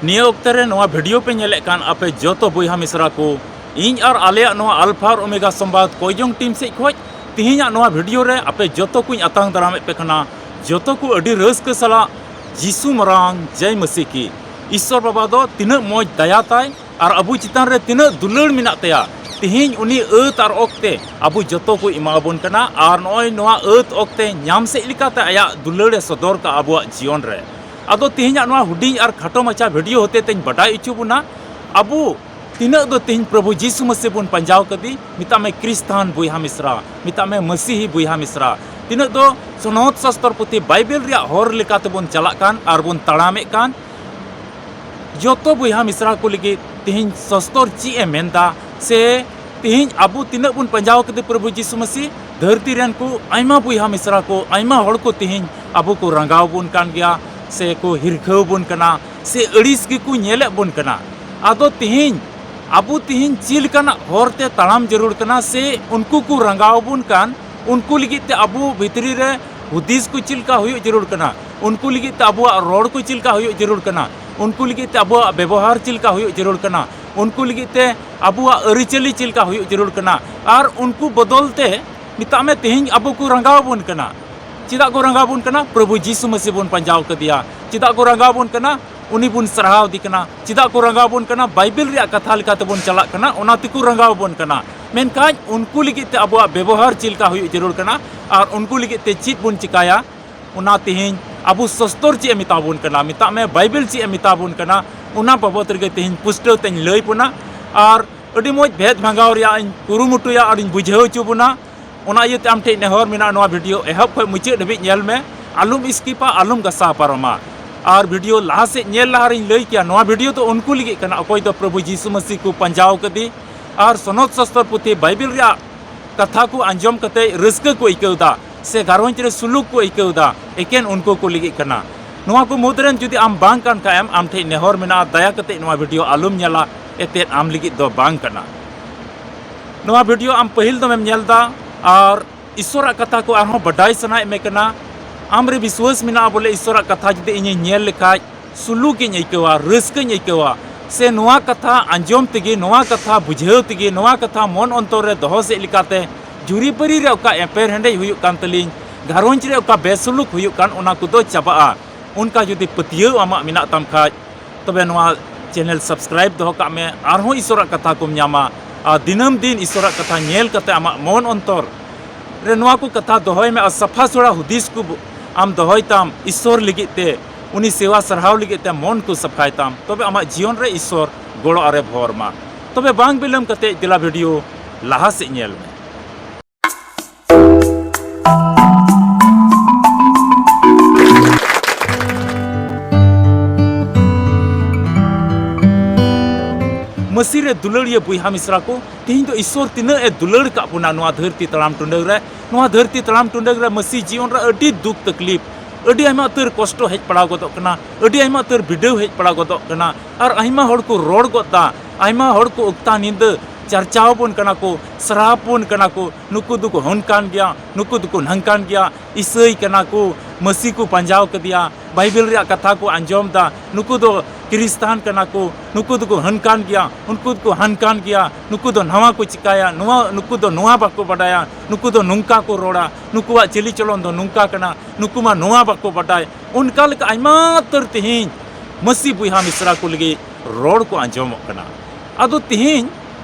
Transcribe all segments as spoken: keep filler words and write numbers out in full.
ᱱᱤᱭᱟᱹ ᱚᱠᱛᱮ ᱨᱮ ᱱᱚᱣᱟ ᱵᱷᱤᱰᱤᱭᱳ ᱯᱮ ᱧᱮᱞᱮᱫ ᱠᱟᱱ ᱟᱯᱮ ᱡᱚᱛᱚ ᱵᱚᱭᱦᱟ ᱢᱤᱥᱨᱟ ᱠᱚ, ᱤᱧ ᱟᱨ ᱟᱞᱮᱭᱟᱜ ᱱᱚᱣᱟ ᱟᱞᱯᱷᱟ ᱟᱨ ᱳᱢᱮᱜᱟ ᱥᱚᱢᱵᱟᱫ ᱠᱚᱭᱡᱚᱝ ᱴᱤᱢ ᱥᱮᱫ ᱠᱷᱚᱱ ᱛᱮᱦᱮᱧᱟᱜ ᱱᱚᱣᱟ ᱵᱷᱤᱰᱤᱭᱳ ᱨᱮ ᱟᱯᱮ ᱡᱚᱛᱚ ᱠᱚᱧ ᱟᱛᱟᱝ ᱫᱟᱨᱟᱢᱮᱫ ᱯᱮ ᱠᱟᱱᱟ᱾ ᱡᱚᱛᱚ ᱠᱚ ᱟᱹᱰᱤ ᱨᱟᱹᱥᱠᱟᱹ ᱥᱟᱞᱟᱜ ᱡᱤᱥᱩ ᱢᱟᱨᱟᱝ ᱡᱟᱭ ᱢᱟᱹᱥᱤ ᱠᱤ᱾ ᱤᱥᱥᱚᱨ ᱵᱟᱵᱟ ᱫᱚ ᱛᱤᱱᱟᱹᱜ ᱢᱚᱡᱽ ᱫᱟᱭᱟ ᱛᱟᱭ ᱟᱨ ᱟᱵᱚ ᱪᱮᱛᱟᱱ ᱨᱮ ᱛᱤᱱᱟᱹᱜ ᱫᱩᱞᱟᱹᱲ ᱢᱮᱱᱟᱜ ᱛᱟᱭᱟ, ᱛᱮᱦᱮᱧ ᱩᱱᱤ ᱟᱹᱛ ᱟᱨ ᱚᱠᱛᱮ ᱟᱵᱚ ᱡᱚᱛᱚ ᱠᱚ ᱮᱢᱟᱵᱚᱱ ᱠᱟᱱᱟ᱾ ᱟᱨ ᱱᱚᱜᱼᱚᱭ ᱱᱚᱣᱟ ᱟᱹᱛ ᱚᱠᱛᱮ ᱧᱟᱢ ᱥᱮᱫ ᱞᱮᱠᱟᱛᱮ ᱟᱭᱟᱜ ᱫᱩᱞᱟᱹᱲ ᱮ ᱥᱚᱫᱚᱨ ᱠᱟᱜᱼᱟ ᱟᱵᱚᱣᱟᱜ ᱡᱤᱭᱚᱱ ᱨᱮ᱾ ᱟᱫᱚ ᱛᱮᱦᱮᱧᱟᱜ ᱱᱚᱣᱟ ᱦᱩᱰᱤᱧ ᱟᱨ ᱠᱷᱟᱴᱚ ᱢᱟᱪᱷᱟ ᱵᱷᱤᱰᱤᱭᱳ ᱦᱚᱛᱮ ᱛᱮᱧ ᱵᱟᱰᱟᱭ ᱦᱚᱪᱚ ᱵᱚᱱᱟ, ᱟᱵᱚ ᱛᱤᱱᱟᱹᱜ ᱫᱚ ᱛᱮᱦᱮᱧ ᱯᱨᱚᱵᱷᱩ ᱡᱤᱥᱩ ᱢᱟᱹᱥᱤ ᱵᱚᱱ ᱯᱟᱸᱡᱟᱣ ᱠᱟᱫᱮ, ᱢᱮᱛᱟᱜ ᱢᱮ ᱠᱨᱤᱥᱛᱟᱱ ᱵᱚᱭᱦᱟ ᱢᱤᱥᱨᱟ, ᱢᱮᱛᱟᱜ ᱢᱮ ᱢᱟᱹᱥᱤᱦᱤ ᱵᱚᱭᱦᱟ ᱢᱤᱥᱨᱟ, ᱛᱤᱱᱟᱹᱜ ᱫᱚ ᱥᱚᱱᱚᱛ ᱥᱟᱥᱛᱚᱨ ᱯᱩᱛᱷᱤ ᱵᱟᱭᱵᱮᱞ ᱨᱮᱭᱟᱜ ᱦᱚᱨ ᱞᱮᱠᱟ ᱛᱮᱵᱚᱱ ᱪᱟᱞᱟᱜ ᱠᱟᱱ ᱟᱨ ᱵᱚᱱ ᱛᱟᱲᱟᱢᱮᱫ ᱠᱟᱱ, ᱡᱚᱛᱚ ᱵᱚᱭᱦᱟ ᱢᱤᱥᱨᱟ ᱠᱚ ᱞᱟᱹᱜᱤᱫ ᱛᱮᱦᱮᱧ ᱥᱟᱥᱛᱚᱨ ᱪᱮᱫ ᱮ ᱢᱮᱱᱫᱟ, ᱥᱮ ᱛᱮᱦᱮᱧ ᱟᱵᱚ ᱛᱤᱱᱟᱹᱜ ᱵᱚᱱ ᱯᱟᱸᱡᱟᱣ ᱠᱟᱫᱮ ᱯᱨᱚᱵᱷᱩ ᱡᱤᱥᱩ ᱢᱟᱹᱥᱤ, ᱫᱷᱟᱹᱨᱛᱤ ᱨᱮᱱ ᱠᱚ ᱟᱭᱢᱟ ᱵᱚᱭᱦᱟ ᱢᱤᱥᱨᱟ ᱠᱚ, ᱟᱭᱢᱟ ᱦᱚᱲ ᱠᱚ ᱛᱮᱦᱮᱧ ᱟᱵᱚ ᱠᱚ ᱨᱟᱸᱜᱟᱣ ᱵᱚᱱ ᱠᱟᱱ ᱜᱮᱭᱟ, ᱥᱮ ᱠᱚ ᱦᱤᱨᱠᱷᱟᱹᱣ ᱵᱚᱱ ᱠᱟᱱᱟ, ᱥᱮ ᱟᱹᱲᱤᱥ ᱜᱮᱠᱚ ᱧᱮᱞᱮᱫ ᱵᱚᱱ ᱠᱟᱱᱟ᱾ ᱟᱫᱚ ᱛᱮᱦᱮᱧ ᱟᱵᱚ ᱛᱮᱦᱮᱧ ᱪᱮᱫ ᱞᱮᱠᱟᱱᱟᱜ ᱦᱚᱨ ᱛᱮ ᱛᱟᱲᱟᱢ ᱡᱟᱹᱨᱩᱲ ᱠᱟᱱᱟ, ᱥᱮ ᱩᱱᱠᱩ ᱠᱚ ᱨᱟᱸᱜᱟᱣ ᱵᱚᱱ ᱠᱟᱱ, ᱩᱱᱠᱩ ᱞᱟᱹᱜᱤᱫ ᱛᱮ ᱟᱵᱚ ᱵᱷᱤᱛᱨᱤ ᱨᱮ ᱦᱩᱫᱤᱥ ᱠᱚ ᱪᱮᱫ ᱞᱮᱠᱟ ᱦᱩᱭᱩᱜ ᱡᱟᱹᱨᱩᱲ ᱠᱟᱱᱟ, ᱩᱱᱠᱩ ᱞᱟᱹᱜᱤᱫ ᱛᱮ ᱟᱵᱚᱣᱟᱜ ᱨᱚᱲ ᱠᱚ ᱪᱮᱫ ᱞᱮᱠᱟ ᱦᱩᱭᱩᱜ ᱡᱟᱹᱨᱩᱲ ᱠᱟᱱᱟ, ᱩᱱᱠᱩ ᱞᱟᱹᱜᱤᱫ ᱛᱮ ᱟᱵᱚᱣᱟᱜ ᱵᱮᱵᱚᱦᱟᱨ ᱪᱮᱫ ᱞᱮᱠᱟ ᱦᱩᱭᱩᱜ ᱡᱟᱹᱨᱩᱲ ᱠᱟᱱᱟ, ᱩᱱᱠᱩ ᱞᱟᱹᱜᱤᱫ ᱛᱮ ᱟᱵᱚᱣᱟᱜ ᱟᱹᱨᱤᱪᱟᱹᱞᱤ ᱪᱮᱫ ᱞᱮᱠᱟ ᱦᱩᱭᱩᱜ ᱡᱟᱹᱨᱩᱲ ᱠᱟᱱᱟ, ᱟᱨ ᱩᱱᱠᱩ ᱵᱚᱫᱚᱞ ᱛᱮ ᱢᱮᱛᱟᱜ ᱢᱮ ᱛᱮᱦᱮᱧ ᱟᱵᱚ ᱠᱚ ᱨᱟᱸᱜᱟᱣ ᱵᱚᱱ ᱠᱟᱱᱟ᱾ ᱪᱮᱫᱟᱜ ᱠᱚ ᱨᱟᱸᱜᱟᱣ ᱵᱚᱱ ᱠᱟᱱᱟ? ᱯᱨᱚᱵᱷᱩ ᱡᱤᱥᱩ ᱢᱟᱹᱥᱤ ᱵᱚᱱ ᱯᱟᱸᱡᱟᱣ ᱠᱟᱫᱮᱭᱟ᱾ ᱪᱮᱫᱟᱜ ᱠᱚ ᱨᱟᱸᱜᱟᱣ ᱵᱚᱱ ᱠᱟᱱᱟ? ᱩᱱᱤ ᱵᱚᱱ ᱥᱟᱨᱦᱟᱣ ᱫᱮ ᱠᱟᱱᱟ᱾ ᱪᱮᱫᱟᱜ ᱠᱚ ᱨᱟᱸᱜᱟᱣ ᱵᱚᱱ ᱠᱟᱱᱟ? ᱵᱟᱭᱵᱮᱞ ᱨᱮᱭᱟᱜ ᱠᱟᱛᱷᱟ ᱞᱮᱠᱟ ᱛᱮᱵᱚᱱ ᱪᱟᱞᱟᱜ ᱠᱟᱱᱟ, ᱚᱱᱟ ᱛᱮᱠᱚ ᱨᱟᱸᱜᱟᱣ ᱵᱚᱱ ᱠᱟᱱᱟ᱾ ᱢᱮᱱᱠᱷᱟᱱ ᱩᱱᱠᱩ ᱞᱟᱹᱜᱤᱫ ᱛᱮ ᱟᱵᱚᱣᱟᱜ ᱵᱮᱵᱚᱦᱟᱨ ᱪᱮᱫ ᱞᱮᱠᱟ ᱦᱩᱭᱩᱜ ᱡᱟᱹᱨᱩᱲ ᱠᱟᱱᱟ ᱟᱨ ᱩᱱᱠᱩ ᱞᱟᱹᱜᱤᱫ ᱛᱮ ᱪᱮᱫ ᱵᱚᱱ ᱪᱤᱠᱟᱭᱟ, ᱚᱱᱟ ᱛᱮᱦᱮᱧ ᱟᱵᱚ ᱥᱟᱥᱛᱚᱨ ᱪᱮᱫ ᱮ ᱢᱮᱛᱟ ᱵᱚᱱ ᱠᱟᱱᱟ, ᱢᱮᱛᱟᱜ ᱢᱮ ᱵᱟᱭᱵᱮᱞ ᱪᱮᱫ ᱮ ᱢᱮᱛᱟ ᱵᱚᱱ ᱠᱟᱱᱟ, ᱚᱱᱟ ᱵᱟᱵᱚᱫ ᱨᱮᱜᱮ ᱛᱮᱦᱮᱧ ᱯᱩᱥᱴᱟᱹᱣ ᱛᱮᱧ ᱞᱟᱹᱭ ᱵᱚᱱᱟ᱾ ᱟᱨ ᱟᱹᱰᱤ ᱢᱚᱡᱽ ᱵᱷᱮᱫ ᱵᱷᱟᱸᱜᱟᱣ ᱨᱮᱭᱟᱜ ᱤᱧ ᱠᱩᱨᱩᱢᱩᱴᱩᱭᱟ ᱟᱨᱤᱧ ᱵᱩᱡᱷᱟᱹᱣ ᱦᱚᱪᱚ ᱵᱚᱱᱟ᱾ ᱚᱱᱟ ᱤᱭᱟᱹᱛᱮ ᱟᱢ ᱴᱷᱮᱱ ᱱᱮᱦᱚᱨ ᱢᱮᱱᱟᱜᱼᱟ, ᱱᱚᱣᱟ ᱵᱷᱤᱰᱤᱭᱳ ᱮᱦᱚᱵ ᱠᱷᱚᱱ ᱢᱩᱪᱟᱹᱫ ᱫᱷᱟᱹᱵᱤᱡ ᱧᱮᱞ ᱢᱮ, ᱟᱞᱚᱢ ᱥᱠᱤᱯᱟ, ᱟᱞᱚᱢ ᱜᱷᱟᱥᱟᱣ ᱯᱟᱨᱚᱢᱟ᱾ ᱟᱨ ᱵᱷᱤᱰᱤᱭᱳ ᱞᱟᱦᱟ ᱥᱮᱫ ᱧᱮᱞ ᱞᱟᱦᱟ ᱨᱤᱧ ᱞᱟᱹᱭ ᱠᱮᱭᱟ, ᱱᱚᱣᱟ ᱵᱷᱤᱰᱤᱭᱳ ᱫᱚ ᱩᱱᱠᱩ ᱞᱟᱹᱜᱤᱫ ᱠᱟᱱᱟ, ᱚᱠᱚᱭ ᱫᱚ ᱯᱨᱚᱵᱷᱩ ᱡᱤᱥᱩ ᱢᱟᱹᱥᱤ ᱠᱚ ᱯᱟᱸᱡᱟᱣ ᱠᱟᱫᱮ ᱟᱨ ᱥᱚᱱᱚᱛ ᱥᱟᱥᱛᱚᱨ ᱯᱩᱛᱷᱤ ᱵᱟᱭᱵᱮᱞ ᱨᱮᱭᱟᱜ ᱠᱟᱛᱷᱟ ᱠᱚ ᱟᱸᱡᱚᱢ ᱠᱟᱛᱮ ᱨᱟᱹᱥᱠᱟᱹ ᱠᱚ ᱟᱹᱭᱠᱟᱹᱣ ᱮᱫᱟ, ᱥᱮ ᱜᱷᱟᱨᱚᱸᱡᱽ ᱨᱮ ᱥᱩᱞᱩᱠ ᱠᱚ ᱟᱹᱭᱠᱟᱹᱣ ᱮᱫᱟ, ᱮᱠᱮᱱ ᱩᱱᱠᱩ ᱠᱚ ᱞᱟᱹᱜᱤᱫ ᱠᱟᱱᱟ᱾ ᱱᱚᱣᱟ ᱠᱚ ᱢᱩᱫᱽ ᱨᱮᱱ ᱡᱩᱫᱤ ᱟᱢ ᱵᱟᱝ ᱠᱟᱱ ᱠᱷᱟᱡ ᱮᱢ, ᱟᱢ ᱴᱷᱮᱱ ᱱᱮᱦᱚᱨ ᱢᱮᱱᱟᱜᱼᱟ, ᱫᱟᱭᱟ ᱠᱟᱛᱮ ᱱᱚᱣᱟ ᱵᱷᱤᱰᱤᱭᱳ ᱟᱞᱚᱢ ᱧᱮᱞᱟ, ᱮᱛᱮᱫ ᱟᱢ ᱞᱟᱹᱜᱤᱫ ᱫᱚ ᱵᱟᱝ ᱠᱟᱱᱟ᱾ ᱱᱚᱣᱟ ᱵᱷᱤᱰᱤᱭᱳ ᱟᱢ ᱯᱟᱹᱦᱤᱞ ᱫᱚᱢᱮᱢ ᱧᱮᱞ ᱮᱫᱟ ᱟᱨ ᱤᱥᱥᱚᱨᱟᱜ ᱠᱟᱛᱷᱟ ᱠᱚ ᱟᱨᱦᱚᱸ ᱵᱟᱰᱟᱭ ᱥᱟᱱᱟᱭᱮᱫ ᱢᱮ ᱠᱟᱱᱟ, ᱟᱢ ᱨᱮ ᱵᱤᱥᱣᱟᱹᱥ ᱢᱮᱱᱟᱜᱼᱟ ᱵᱚᱞᱮ ᱤᱥᱥᱚᱨᱟᱜ ᱠᱟᱛᱷᱟ ᱡᱩᱫᱤ ᱤᱧᱤᱧ ᱧᱮᱞ ᱞᱮᱠᱷᱟᱡ ᱥᱩᱞᱩᱠ ᱤᱧ ᱟᱹᱭᱠᱟᱹᱣᱟ, ᱨᱟᱹᱥᱠᱟᱹᱧ ᱟᱹᱭᱠᱟᱹᱣᱟ, ᱥᱮ ᱱᱚᱣᱟ ᱠᱟᱛᱷᱟ ᱟᱸᱡᱚᱢ ᱛᱮᱜᱮ, ᱱᱚᱣᱟ ᱠᱟᱛᱷᱟ ᱵᱩᱡᱷᱟᱹᱣ ᱛᱮᱜᱮ, ᱱᱚᱣᱟ ᱠᱟᱛᱷᱟ ᱢᱚᱱ ᱚᱱᱛᱚᱨ ᱨᱮ ᱫᱚᱦᱚ ᱥᱮᱫ ᱞᱮᱠᱟᱛᱮ ᱡᱩᱨᱤᱯᱟᱹᱨᱤ ᱨᱮ ᱚᱠᱟ ᱮᱯᱮᱨ ᱦᱮᱸᱰᱮᱡ ᱦᱩᱭᱩᱜ ᱠᱟᱱ ᱛᱟᱹᱞᱤᱧ, ᱜᱷᱟᱨᱚᱸᱡᱽ ᱨᱮ ᱚᱠᱟ ᱵᱮᱥᱩᱞᱩᱠ ᱦᱩᱭᱩᱜ ᱠᱟᱱ, ᱚᱱᱟ ᱠᱚᱫᱚ ᱪᱟᱵᱟᱜᱼᱟ᱾ ᱚᱱᱠᱟ ᱡᱩᱫᱤ ᱯᱟᱹᱛᱭᱟᱹᱣ ᱟᱢᱟᱜ ᱢᱮᱱᱟᱜ ᱛᱟᱢ ᱠᱷᱟᱡ, ᱛᱚᱵᱮ ᱱᱚᱣᱟ channel subscribe ᱫᱚᱦᱚ ᱠᱟᱜ ᱢᱮ, ᱟᱨᱦᱚᱸ ᱤᱥᱚᱨᱟᱜ ᱠᱟᱛᱷᱟ ᱠᱚᱢ ᱧᱟᱢᱟ᱾ ᱟᱨ ᱫᱤᱱᱟᱹᱢ ᱫᱤᱱ ᱤᱥᱚᱨᱟᱜ ᱠᱟᱛᱷᱟ ᱧᱮᱞ ᱠᱟᱛᱮ ᱟᱢᱟᱜ ᱢᱚᱱ ᱚᱱᱛᱚᱨ ᱨᱮ ᱱᱚᱣᱟ ᱠᱚ ᱠᱟᱛᱷᱟ ᱫᱚᱦᱚᱭ ᱢᱮ, ᱟᱨ ᱥᱟᱯᱷᱟ ᱥᱩᱲᱟ ᱦᱩᱫᱤᱥ ᱠᱚ ᱟᱢ ᱫᱚᱦᱚᱭ ᱛᱟᱢ ᱤᱥᱚᱨ ᱞᱟᱹᱜᱤᱫ ᱛᱮ, ᱩᱱᱤ ᱥᱮᱣᱟ ᱥᱟᱨᱦᱟᱣ ᱞᱟᱹᱜᱤᱫ ᱛᱮ ᱢᱚᱱ ᱠᱚ ᱥᱟᱯᱷᱟᱭ ᱛᱟᱢ, ᱛᱚᱵᱮ ᱟᱢᱟᱜ ᱡᱤᱭᱚᱱ ᱨᱮ ᱤᱥᱚᱨ ᱜᱚᱲᱚ ᱟᱨᱮ ᱵᱷᱚᱨ ᱢᱟ᱾ ᱛᱚᱵᱮ ᱵᱟᱝ ᱵᱤᱞᱚᱢ ᱠᱟᱛᱮ ᱫᱮᱞᱟ video ᱞᱟᱦᱟ ᱥᱮᱫ ᱧᱮᱞ ᱢᱮ᱾ ᱢᱟᱹᱥᱤ ᱨᱮ ᱫᱩᱞᱟᱹᱲᱤᱭᱟᱹ ᱵᱚᱭᱦᱟ ᱢᱤᱥᱨᱟ ᱠᱚ, ᱛᱮᱦᱮᱧ ᱫᱚ ᱤᱥᱚᱨ ᱛᱤᱱᱟᱹᱜ ᱮ ᱫᱩᱞᱟᱹᱲ ᱠᱟᱜ ᱵᱚᱱᱟ ᱱᱚᱣᱟ ᱫᱷᱟᱹᱨᱛᱤ ᱛᱟᱲᱟᱢ ᱴᱩᱰᱟᱹᱝ ᱨᱮ᱾ ᱱᱚᱣᱟ ᱫᱷᱟᱹᱨᱛᱤ ᱛᱟᱲᱟᱢ ᱴᱩᱰᱟᱹᱝ ᱨᱮ ᱢᱟᱹᱥᱤ ᱡᱤᱭᱚᱱ ᱨᱮ ᱟᱹᱰᱤ ᱫᱩᱠ ᱛᱟᱠᱞᱤᱯ, ᱟᱹᱰᱤ ᱟᱭᱢᱟ ᱩᱛᱟᱹᱨ ᱠᱚᱥᱴᱚ ᱦᱮᱡ ᱯᱟᱲᱟᱣ ᱜᱚᱫᱚᱜ ᱠᱟᱱᱟ, ᱟᱹᱰᱤ ᱟᱭᱢᱟ ᱩᱛᱟᱹᱨ ᱵᱤᱰᱟᱹᱣ ᱦᱮᱡ ᱯᱟᱲᱟᱣ ᱜᱚᱫᱚᱜ ᱠᱟᱱᱟ᱾ ᱟᱨ ᱟᱭᱢᱟ ᱦᱚᱲ ᱠᱚ ᱨᱚᱲ ᱜᱚᱫ ᱫᱟ, ᱟᱭᱢᱟ ᱦᱚᱲ ᱠᱚ ᱚᱠᱛᱟ ᱧᱤᱫᱟᱹ ᱪᱟᱨᱪᱟᱣ ᱵᱚᱱ ᱠᱟᱱᱟ ᱠᱚ, ᱥᱨᱟᱯ ᱵᱚᱱ ᱠᱟᱱᱟ ᱠᱚ, ᱱᱩᱠᱩ ᱫᱚᱠᱚ ᱦᱟᱹᱱᱠᱟᱱ ᱜᱮᱭᱟ, ᱱᱩᱠᱩ ᱫᱚᱠᱚ ᱱᱷᱟᱝᱠᱟᱱ ᱜᱮᱭᱟ, ᱤᱥᱟᱹᱭ ᱠᱟᱱᱟ ᱠᱚ, ᱢᱟᱹᱥᱤ ᱠᱚ ᱯᱟᱸᱡᱟᱣ ᱠᱟᱫᱮᱭᱟ, ᱵᱟᱭᱵᱮᱞ ᱨᱮᱭᱟᱜ ᱠᱟᱛᱷᱟ ᱠᱚ ᱟᱸᱡᱚᱢ ᱫᱟ, ᱱᱩᱠᱩ ᱫᱚ ᱠᱷᱨᱤᱥᱛᱟᱱ ᱠᱟᱱᱟ ᱠᱚ, ᱱᱩᱠᱩ ᱫᱚᱠᱚ ᱦᱟᱹᱱᱠᱟᱱ ᱜᱮᱭᱟ, ᱩᱱᱠᱩ ᱫᱚᱠᱚ ᱦᱟᱹᱱᱠᱟᱱ ᱜᱮᱭᱟ, ᱱᱩᱠᱩ ᱫᱚ ᱱᱟᱣᱟ ᱠᱚ ᱪᱤᱠᱟᱹᱭᱟ, ᱱᱚᱣᱟ, ᱱᱩᱠᱩ ᱫᱚ ᱱᱚᱣᱟ ᱵᱟᱠᱚ ᱵᱟᱰᱟᱭᱟ, ᱱᱩᱠᱩ ᱫᱚ ᱱᱚᱝᱠᱟ ᱠᱚ ᱨᱚᱲᱟ, ᱱᱩᱠᱩᱣᱟᱜ ᱪᱟᱹᱞᱤᱪᱚᱞᱚᱱ ᱫᱚ ᱱᱚᱝᱠᱟ ᱠᱟᱱᱟ, ᱱᱩᱠᱩ ᱢᱟ ᱱᱚᱣᱟ ᱵᱟᱠᱚ ᱵᱟᱰᱟᱭ᱾ ᱚᱱᱠᱟ ᱞᱮᱠᱟ ᱟᱭᱢᱟ ᱩᱛᱟᱹᱨ ᱛᱮᱦᱮᱧ ᱢᱟᱹᱥᱤ ᱵᱚᱭᱦᱟ ᱢᱤᱥᱨᱟ ᱠᱚ ᱞᱟᱹᱜᱤᱫ ᱨᱚᱲ ᱠᱚ ᱟᱸᱡᱚᱢᱚᱜ ᱠᱟᱱᱟ᱾ ᱟᱫᱚ ᱛᱮᱦᱮᱧ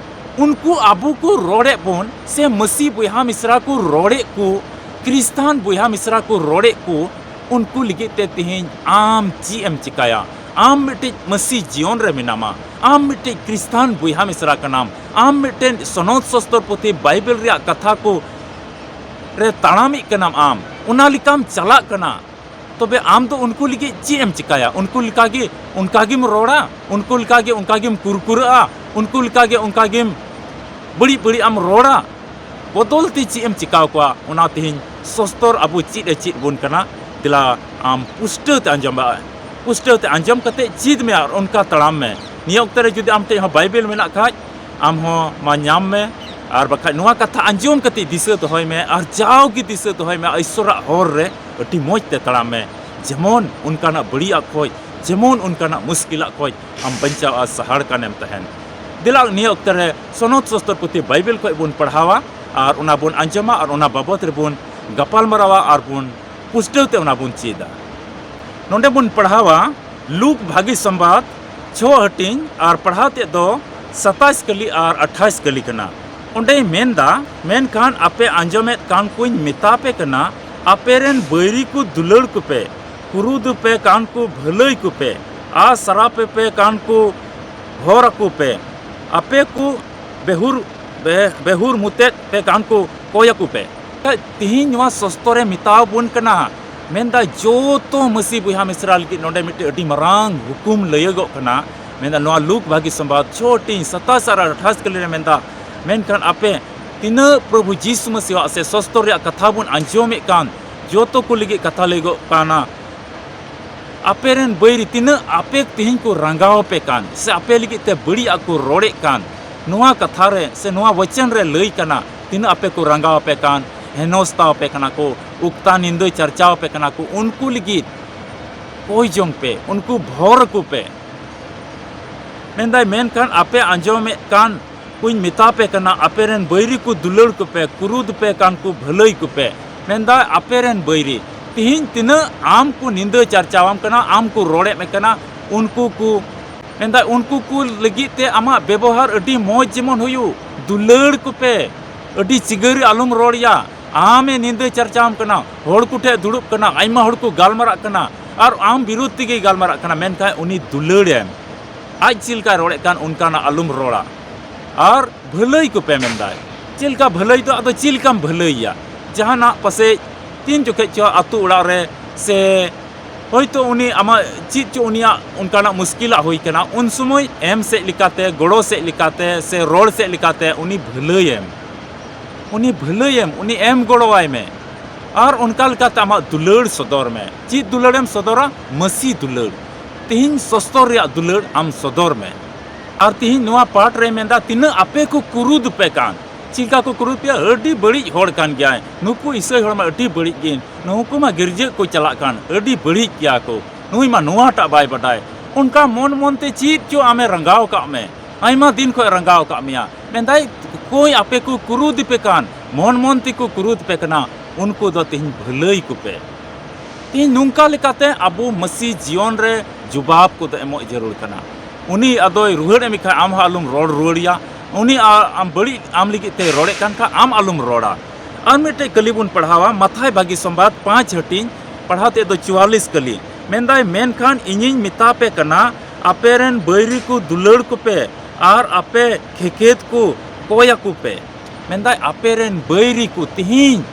ᱩᱱᱠᱩ ᱟᱵᱚ ᱠᱚ ᱨᱚᱲᱮᱫ ᱵᱚᱱ, ᱥᱮ ᱢᱟᱹᱥᱤ ᱵᱚᱭᱦᱟ ᱢᱤᱥᱨᱟ ᱠᱚ ᱨᱚᱲᱮᱫ ᱠᱚ, ᱠᱷᱨᱤᱥᱛᱟᱱ ᱵᱚᱭᱦᱟ ᱢᱤᱥᱨᱟ ᱠᱚ ᱨᱚᱲᱮᱫ ᱠᱚ, ᱩᱱᱠᱩ ᱞᱟᱹᱜᱤᱫ ᱛᱮ ᱛᱮᱦᱮᱧ ᱟᱢ ᱪᱮᱫ ᱮᱢ ᱪᱤᱠᱟᱭᱟ? ᱟᱢ ᱢᱤᱫᱴᱤᱡ ᱢᱟᱹᱥᱤ ᱡᱤᱭᱚᱱ ᱨᱮ ᱢᱮᱱᱟᱢᱟ, ᱟᱢ ᱢᱤᱫᱴᱤᱡ ᱠᱷᱨᱤᱥᱛᱟᱱ ᱵᱚᱭᱦᱟ ᱢᱤᱥᱨᱟ ᱠᱟᱱᱟᱢ, ᱟᱢ ᱢᱤᱫᱴᱮᱱ ᱥᱚᱱᱚᱛ ᱥᱚᱥᱛᱚᱨ ᱯᱩᱛᱷᱤ ᱵᱟᱭᱵᱮᱞ ᱨᱮᱭᱟᱜ ᱠᱟᱛᱷᱟ ᱠᱚ ᱨᱮ ᱛᱟᱲᱟᱢᱤᱡ ᱠᱟᱱᱟᱢ, ᱟᱢ ᱚᱱᱟ ᱞᱮᱠᱟᱢ ᱪᱟᱞᱟᱜ ᱠᱟᱱᱟ, ᱛᱚᱵᱮ ᱟᱢ ᱫᱚ ᱩᱱᱠᱩ ᱞᱟᱹᱜᱤᱫ ᱪᱮᱫ ᱮᱢ ᱪᱤᱠᱟᱭᱟ? ᱩᱱᱠᱩ ᱞᱮᱠᱟᱜᱮ ᱚᱱᱠᱟ ᱜᱮᱢ ᱨᱚᱲᱟ, ᱩᱱᱠᱩ ᱞᱮᱠᱟᱜᱮ ᱚᱱᱠᱟ ᱜᱮᱢ ᱠᱩᱨᱠᱩᱨᱟᱹᱜᱼᱟ, ᱩᱱᱠᱩ ᱞᱮᱠᱟᱜᱮ ᱚᱱᱠᱟ ᱜᱮᱢ ᱵᱟᱹᱲᱤᱡ ᱵᱟᱹᱲᱤᱡ ᱟᱢ ᱨᱚᱲᱟ, ᱵᱚᱫᱚᱞ ᱛᱮ ᱪᱮᱫ ᱮᱢ ᱪᱤᱠᱟᱣ ᱠᱚᱣᱟ? ᱚᱱᱟ ᱛᱮᱦᱮᱧ ᱥᱚᱥᱛᱚᱨ ᱟᱵᱚ ᱪᱮᱫ ᱮ ᱪᱮᱫ ᱵᱚᱱ ᱠᱟᱱᱟ, ᱫᱮᱞᱟ ᱟᱢ ᱯᱩᱥᱴᱟᱹᱣ ᱛᱮ ᱟᱸᱡᱚᱢ ᱢᱮ, ᱯᱩᱥᱴᱟᱹᱣ ᱛᱮ ᱟᱸᱡᱚᱢ ᱠᱟᱛᱮ ᱪᱮᱫ ᱢᱮ ᱟᱨ ᱚᱱᱠᱟ ᱛᱟᱲᱟᱢ ᱢᱮ᱾ ᱱᱤᱭᱟᱹ ᱚᱠᱛᱮ ᱨᱮ ᱡᱩᱫᱤ ᱟᱢ ᱴᱷᱮᱡ ᱦᱚᱸ ᱵᱟᱭᱵᱮᱞ ᱢᱮᱱᱟᱜ ᱠᱷᱟᱡ, ᱟᱢ ᱦᱚᱸ ᱢᱟ ᱧᱟᱢ ᱢᱮ, ᱟᱨ ᱵᱟᱠᱷᱟᱡ ᱱᱚᱣᱟ ᱠᱟᱛᱷᱟ ᱟᱸᱡᱚᱢ ᱠᱟᱛᱮ ᱫᱤᱥᱟᱹ ᱫᱚᱦᱚᱭ ᱢᱮ ᱟᱨ ᱡᱟᱣᱜᱮ ᱫᱤᱥᱟᱹ ᱫᱚᱦᱚᱭ ᱢᱮ, ᱤᱥᱚᱨᱟᱜ ᱦᱚᱨ ᱨᱮ ᱟᱹᱰᱤ ᱢᱚᱡᱽ ᱛᱮ ᱛᱟᱲᱟᱢ ᱢᱮ, ᱡᱮᱢᱚᱱ ᱚᱱᱠᱟᱱᱟᱜ ᱵᱟᱹᱲᱤᱡᱟᱜ ᱠᱷᱚᱡ ᱡᱮᱢᱚᱱ ᱚᱱᱠᱟᱱᱟᱜ ᱢᱩᱥᱠᱤᱞᱟᱜ ᱠᱷᱚᱡ ᱟᱢ ᱵᱟᱧᱪᱟᱣ ᱟᱨ ᱥᱟᱦᱟᱲ ᱠᱟᱱᱮᱢ ᱛᱟᱦᱮᱱ᱾ ᱫᱮᱞᱟ ᱱᱤᱭᱟᱹ ᱚᱠᱛᱮ ᱨᱮ ᱥᱚᱱᱚᱛ ᱥᱚᱥᱛᱚᱨ ᱯᱩᱛᱷᱤ ᱵᱟᱭᱵᱮᱞ ᱠᱷᱚᱡ ᱵᱚᱱ ᱯᱟᱲᱦᱟᱣᱟ ᱟᱨ ᱚᱱᱟ ᱵᱚᱱ ᱟᱸᱡᱚᱢᱟ ᱟᱨ ᱚᱱᱟ ᱵᱟᱵᱚᱛ ᱨᱮᱵᱚᱱ ᱜᱟᱯᱟᱞ ᱢᱟᱨᱟᱣᱟ ᱟᱨ ᱵᱚᱱ ᱯᱩᱥᱴᱟᱹᱣ ᱛᱮ ᱚᱱᱟ ᱵᱚᱱ ᱪᱮᱫᱟ᱾ ᱱᱚᱰᱮ ᱵᱚᱱ ᱯᱟᱲᱦᱟᱣᱟ ᱞᱩᱠ ᱵᱷᱟᱹᱜᱤ ᱥᱚᱢᱵᱟᱫ ᱪᱷᱚ ᱦᱟᱹᱴᱤᱧ ᱟᱨ ᱯᱟᱲᱦᱟᱣ ᱛᱮᱫ ᱫᱚ ᱥᱟᱛᱟᱭᱤᱥ ᱠᱟᱹᱞᱤ ᱟᱨ ᱟᱴᱷᱟᱭᱤᱥ ᱠᱟᱹᱞᱤ ᱠᱟᱱᱟ᱾ ᱚᱸᱰᱮᱭ ᱢᱮᱱᱫᱟ, ᱢᱮᱱᱠᱷᱟᱱ ᱟᱯᱮ ᱟᱸᱡᱚᱢᱮᱫ ᱠᱟᱱ ᱠᱚᱧ ᱢᱮᱛᱟ ᱯᱮ ᱠᱟᱱᱟ, ᱟᱯᱮ ᱨᱮᱱ ᱵᱟᱹᱭᱨᱤ ᱠᱚ ᱫᱩᱞᱟᱹᱲ ᱠᱚᱯᱮ, ᱠᱩᱨᱩᱫ ᱯᱮ ᱠᱟᱱ ᱠᱚ ᱵᱷᱟᱹᱞᱟᱹᱭ ᱠᱚᱯᱮ, ᱟᱨ ᱥᱟᱨᱟᱯ ᱯᱮ ᱠᱟᱱ ᱠᱚ ᱦᱚᱨ ᱟᱠᱚ ᱯᱮ, ᱟᱯᱮ ᱠᱚ ᱵᱮᱦᱩᱨ, ᱵᱮ-, ᱵᱮᱦᱩᱨ ᱢᱩᱛᱮᱫ ᱯᱮ ᱠᱟᱱ ᱠᱚ ᱠᱚᱭ ᱟᱠᱚ ᱯᱮ᱾ ᱛᱤᱦᱤᱧ ᱱᱚᱣᱟ ᱥᱚᱥᱛᱚᱨᱮ ᱢᱮᱛᱟᱣ ᱵᱚᱱ ᱠᱟᱱᱟ, ᱢᱮᱱᱫᱟ ᱡᱚᱛᱚ ᱢᱟᱹᱥᱤ ᱵᱚᱭᱦᱟ ᱢᱤᱥᱨᱟ ᱞᱟᱹᱜᱤᱫ ᱱᱚᱰᱮ ᱢᱤᱫᱴᱮᱡ ᱟᱹᱰᱤ ᱢᱟᱨᱟᱝ ᱦᱩᱠᱩᱢ ᱞᱟᱹᱭᱟᱹᱜᱚᱜ ᱠᱟᱱᱟ᱾ ᱢᱮᱱᱫᱟ ᱱᱚᱣᱟ ᱞᱩᱠ ᱵᱷᱟᱹᱜᱤ ᱥᱚᱢᱵᱟᱫ ᱪᱷᱚ ᱦᱟᱹᱴᱤᱧ ᱥᱟᱛᱟᱥ ᱟᱨ ᱟᱴᱷᱟᱥ ᱠᱟᱹᱞᱤ ᱨᱮ ᱢᱮᱱᱫᱟ, ᱢᱮᱱᱠᱷᱟᱱ ᱟᱯᱮ ᱛᱤᱱᱟᱹᱜ ᱯᱨᱚᱵᱷᱩ ᱡᱤᱥᱩ ᱢᱟᱹᱥᱤᱦᱟᱜ ᱥᱮ ᱥᱚᱥᱛᱚᱨ ᱨᱮᱭᱟᱜ ᱠᱟᱛᱷᱟ ᱵᱚᱱ ᱟᱸᱡᱚᱢᱮᱫ ᱠᱟᱱ, ᱡᱚᱛᱚ ᱠᱚ ᱞᱟᱹᱜᱤᱫ ᱠᱟᱛᱷᱟ ᱞᱟᱹᱭᱟᱹᱜᱚᱜ ᱠᱟᱱᱟ, ᱟᱯᱮ ᱨᱮᱱ ᱵᱟᱹᱭᱨᱤ ᱛᱤᱱᱟᱹᱜ ᱟᱯᱮ ᱛᱮᱦᱮᱧ ᱠᱚ ᱨᱟᱸᱜᱟᱣ ᱟᱯᱮ ᱠᱟᱱ ᱥᱮ ᱟᱯᱮ ᱞᱟᱹᱜᱤᱫ ᱛᱮ ᱵᱟᱹᱲᱤᱡ ᱟᱜ ᱠᱚ ᱨᱚᱲᱮᱫ ᱠᱟᱱ, ᱱᱚᱣᱟ ᱠᱟᱛᱷᱟ ᱨᱮ ᱥᱮ ᱱᱚᱣᱟ ᱵᱚᱪᱚᱱ ᱨᱮ ᱞᱟᱹᱭ ᱠᱟᱱᱟ, ᱛᱤᱱᱟᱹᱜ ᱟᱯᱮ ᱠᱚ ᱨᱟᱸᱜᱟᱣ ᱟᱯᱮ ᱠᱟᱱ, ᱦᱮᱱᱚᱥᱛᱟ ᱟᱯᱮ ᱠᱟᱱᱟ ᱠᱚ, ᱩᱠᱛᱟ ᱱᱤᱱᱫᱟᱹ ᱪᱟᱨᱪᱟᱣ ᱟᱯᱮ ᱠᱟᱱᱟ ᱠᱚ, ᱩᱱᱠᱩ ᱞᱟᱹᱜᱤᱫ ᱠᱚᱭ ᱡᱚᱝ ᱯᱮ, ᱩᱱᱠᱩ ᱵᱷᱚᱨ ᱟᱠᱚ ᱯᱮ᱾ ᱢᱮᱱᱫᱟᱭ, ᱢᱮᱱᱠᱷᱟᱱ ᱟᱯᱮ ᱟᱸᱡᱚᱢᱮᱫ ᱠᱟᱱ ᱠᱚᱧ ᱢᱮᱛᱟ ᱯᱮ ᱠᱟᱱᱟ, ᱟᱯᱮ ᱨᱮᱱ ᱵᱟᱹᱭᱨᱤ ᱠᱚ ᱫᱩᱞᱟᱹᱲ ᱠᱚᱯᱮ, ᱠᱩᱨᱩᱫ ᱯᱮ ᱠᱟᱱ ᱠᱚ ᱵᱷᱟᱹᱞᱟᱹᱭ ᱠᱚᱯᱮ᱾ ᱢᱮᱱᱫᱟᱭ, ᱟᱯᱮ ᱨᱮᱱ ᱵᱟᱹᱭᱨᱤ ᱛᱤᱦᱤᱧ ᱛᱤᱱᱟᱹᱜ ᱟᱢ ᱠᱚ ᱱᱤᱸᱫᱟᱹ ᱪᱟᱨᱪᱟᱣᱟᱢ ᱠᱟᱱᱟ, ᱟᱢ ᱠᱚ ᱨᱚᱲᱮᱫ ᱢᱮ ᱠᱟᱱᱟ, ᱩᱱᱠᱩ ᱠᱚ, ᱢᱮᱱᱫᱟᱭ, ᱩᱱᱠᱩ ᱠᱚ ᱞᱟᱹᱜᱤᱫ ᱛᱮ ᱟᱢᱟᱜ ᱵᱮᱵᱚᱦᱟᱨ ᱟᱹᱰᱤ ᱢᱚᱡᱽ ᱡᱮᱢᱚᱱ ᱦᱩᱭᱩᱜ, ᱫᱩᱞᱟᱹᱲ ᱠᱚᱯᱮ, ᱟᱹᱰᱤ ᱪᱤᱜᱟᱹᱨᱤ ᱟᱞᱚᱢ ᱨᱚᱲ ᱭᱟ᱾ ᱟᱢᱮ ᱱᱤᱸᱫᱟᱹ ᱪᱟᱨᱪᱟᱣᱟᱢ ᱠᱟᱱᱟ, ᱦᱚᱲ ᱠᱚᱴᱷᱮᱱ ᱫᱩᱲᱩᱵ ᱠᱟᱱᱟ, ᱟᱭᱢᱟ ᱦᱚᱲ ᱠᱚ ᱜᱟᱞᱢᱟᱨᱟᱜ ᱠᱟᱱᱟ ᱟᱨ ᱟᱢ ᱵᱤᱨᱩᱫᱷ ᱛᱮᱜᱮᱭ ᱜᱟᱞᱢᱟᱨᱟᱜ ᱠᱟᱱᱟ, ᱢᱮᱱᱠᱷᱟᱱ ᱩᱱᱤ ᱫᱩᱞᱟᱹᱲᱮᱢ, ᱟᱡ ᱪᱮᱫ ᱞᱮᱠᱟᱭ ᱨᱚᱲᱮᱫ ᱠᱟᱱ ᱚᱱᱠᱟᱱᱟᱜ ᱟᱞᱚᱢ ᱨᱚᱲᱟ ᱟᱨ ᱵᱷᱟᱹᱞᱟᱹᱭ ᱠᱚᱯᱮ ᱢᱮᱱᱫᱟᱭ᱾ ᱪᱮᱫ ᱞᱮᱠᱟ ᱵᱷᱟᱹᱞᱟᱹᱭ ᱫᱚ? ᱟᱫᱚ ᱪᱮᱫ ᱞᱮᱠᱟᱢ ᱵᱷᱟᱹᱞᱟᱹᱭᱮᱭᱟ? ᱡᱟᱦᱟᱱᱟᱜ ᱯᱟᱥᱮᱡ ᱛᱤᱱ ᱡᱚᱠᱷᱮᱡ ᱪᱚ ᱟᱹᱛᱩ ᱚᱲᱟᱜ ᱨᱮ ᱥᱮ ᱦᱳᱭᱛᱳ ᱩᱱᱤ ᱟᱢᱟᱜ ᱪᱮᱫ ᱪᱚ ᱩᱱᱤᱭᱟᱜ ᱚᱱᱠᱟᱱᱟᱜ ᱢᱩᱥᱠᱤᱞᱟᱜ ᱦᱩᱭ ᱠᱟᱱᱟ, ᱩᱱ ᱥᱚᱢᱚᱭ ᱮᱢ ᱥᱮᱫ ᱞᱮᱠᱟᱛᱮ, ᱜᱚᱲᱚ ᱥᱮᱫ ᱞᱮᱠᱟᱛᱮ ᱥᱮ ᱨᱚᱲ ᱥᱮᱫ ᱞᱮᱠᱟᱛᱮ ᱩᱱᱤ ᱵᱷᱟᱹᱞᱟᱹᱭᱮᱢ, ᱩᱱᱤ ᱵᱷᱟᱹᱞᱟᱹᱭᱮᱢ, ᱩᱱᱤ ᱮᱢ ᱜᱚᱲᱚᱣᱟᱭ ᱢᱮ᱾ ᱟᱨ ᱚᱱᱠᱟ ᱞᱮᱠᱟᱛᱮ ᱟᱢᱟᱜ ᱫᱩᱞᱟᱹᱲ ᱥᱚᱫᱚᱨ ᱢᱮ᱾ ᱪᱮᱫ ᱫᱩᱞᱟᱹᱲᱮᱢ ᱥᱚᱫᱚᱨᱟ? ᱢᱟᱹᱥᱤ ᱫᱩᱞᱟᱹᱲ᱾ ᱛᱤᱦᱤᱧ ᱥᱚᱥᱛᱚᱨ ᱨᱮᱭᱟᱜ ᱫᱩᱞᱟᱹᱲ ᱟᱢ ᱥᱚᱫᱚᱨ ᱢᱮ᱾ ᱟᱨ ᱛᱤᱦᱤᱧ ᱱᱚᱣᱟ ᱯᱟᱴ ᱨᱮ ᱢᱮᱱᱫᱟ, ᱛᱤᱱᱟᱹᱜ ᱟᱯᱮ ᱠᱚ ᱠᱩᱨᱩᱫ ᱯᱮ ᱠᱟᱱ᱾ ᱪᱮᱫ ᱞᱮᱠᱟ ᱠᱚ ᱠᱩᱨᱩᱫ ᱯᱮᱭᱟ? ᱟᱹᱰᱤ ᱵᱟᱹᱲᱤᱡ ᱦᱚᱲ ᱠᱟᱱ ᱜᱮᱭᱟᱭ, ᱱᱩᱠᱩ ᱤᱥᱟᱹᱭ ᱦᱚᱲ ᱢᱟ ᱟᱹᱰᱤ ᱵᱟᱹᱲᱤᱡ ᱜᱮ, ᱱᱩᱠᱩ ᱢᱟ ᱜᱤᱨᱡᱟᱹ ᱠᱚ ᱪᱟᱞᱟᱜ ᱠᱟᱱ, ᱟᱹᱰᱤ ᱵᱟᱹᱲᱤᱡ ᱜᱮᱭᱟ ᱠᱚ᱾ ᱱᱩᱭ ᱢᱟ ᱱᱚᱣᱟᱴᱟᱜ ᱵᱟᱭ ᱵᱟᱰᱟᱭ᱾ ᱚᱱᱠᱟ ᱢᱚᱱ ᱢᱚᱱ ᱛᱮ ᱪᱮᱫ ᱪᱚ ᱟᱢᱮ ᱨᱟᱸᱜᱟᱣ ᱟᱠᱟᱫ ᱢᱮ, ᱟᱭᱢᱟ ᱫᱤᱱ ᱠᱷᱚᱱ ᱨᱟᱸᱜᱟᱣ ᱟᱠᱟᱫ ᱢᱮᱭᱟ᱾ ᱢᱮᱱᱫᱟᱭ, ᱚᱠᱚᱭ ᱟᱯᱮ ᱠᱚ ᱠᱩᱨᱩᱫ ᱯᱮ ᱠᱟᱱ, ᱢᱚᱱ ᱢᱚᱱ ᱛᱮᱠᱚ ᱠᱩᱨᱩᱫ ᱯᱮ ᱠᱟᱱᱟ, ᱩᱱᱠᱩ ᱫᱚ ᱛᱮᱦᱮᱧ ᱵᱷᱟᱹᱞᱟᱹᱭ ᱠᱚᱯᱮ᱾ ᱛᱮᱦᱮᱧ ᱱᱚᱝᱠᱟ ᱞᱮᱠᱟᱛᱮ ᱟᱵᱚ ᱢᱟᱹᱥᱤ ᱡᱤᱭᱚᱱ ᱨᱮ ᱡᱚᱵᱟᱵ ᱠᱚᱫᱚ ᱮᱢᱚᱜ ᱡᱟᱹᱨᱩᱲ ᱠᱟᱱᱟ᱾ ᱩᱱᱤ ᱟᱫᱚᱭ ᱨᱩᱣᱟᱹᱲ ᱮᱢ ᱠᱷᱟᱱ ᱟᱢ ᱦᱚᱸ ᱟᱞᱚᱢ ᱨᱚᱲ ᱨᱩᱣᱟᱹᱲᱮᱭᱟ᱾ ᱩᱱᱤ ᱟ-, ᱟᱢ ᱵᱟᱹᱲᱤᱡ ᱟᱢ ᱞᱟᱹᱜᱤᱫ ᱛᱮ ᱨᱚᱲᱮᱫ ᱠᱟᱱ ᱠᱷᱟᱱ ᱟᱢ ᱟᱞᱚᱢ ᱨᱚᱲᱟ᱾ ᱟᱨ ᱢᱤᱫᱴᱮᱡ ᱠᱟᱹᱞᱤ ᱵᱚᱱ ᱯᱟᱲᱦᱟᱣᱟ, ᱢᱟᱛᱷᱟᱭ ᱵᱷᱟᱹᱜᱤ ᱥᱚᱢᱵᱟᱫ ᱯᱟᱸᱪ ᱦᱟᱹᱴᱤᱧ, ᱯᱟᱲᱦᱟᱣ ᱛᱮᱫ ᱫᱚ ᱪᱩᱣᱟᱞᱤᱥ ᱠᱟᱹᱞᱤ᱾ ᱢᱮᱱᱫᱟᱭ, ᱢᱮᱱᱠᱷᱟᱱ ᱤᱧᱤᱧ ᱢᱮᱛᱟ ᱯᱮ ᱠᱟᱱᱟ, ᱟᱯᱮ ᱨᱮᱱ ᱵᱟᱹᱭᱨᱤ ᱠᱚ ᱫᱩᱞᱟᱹᱲ ᱠᱚᱯᱮ ᱟᱨ ᱟᱯᱮ ᱠᱷᱮᱠᱷᱮᱫ ᱠᱚ ᱠᱚᱭ ᱟᱠᱚ ᱯᱮ᱾ ᱢᱮᱱᱫᱟᱭ, ᱟᱯᱮ ᱨᱮᱱ ᱵᱟᱹᱭᱨᱤ ᱠᱚ ᱛᱤᱦᱤᱧ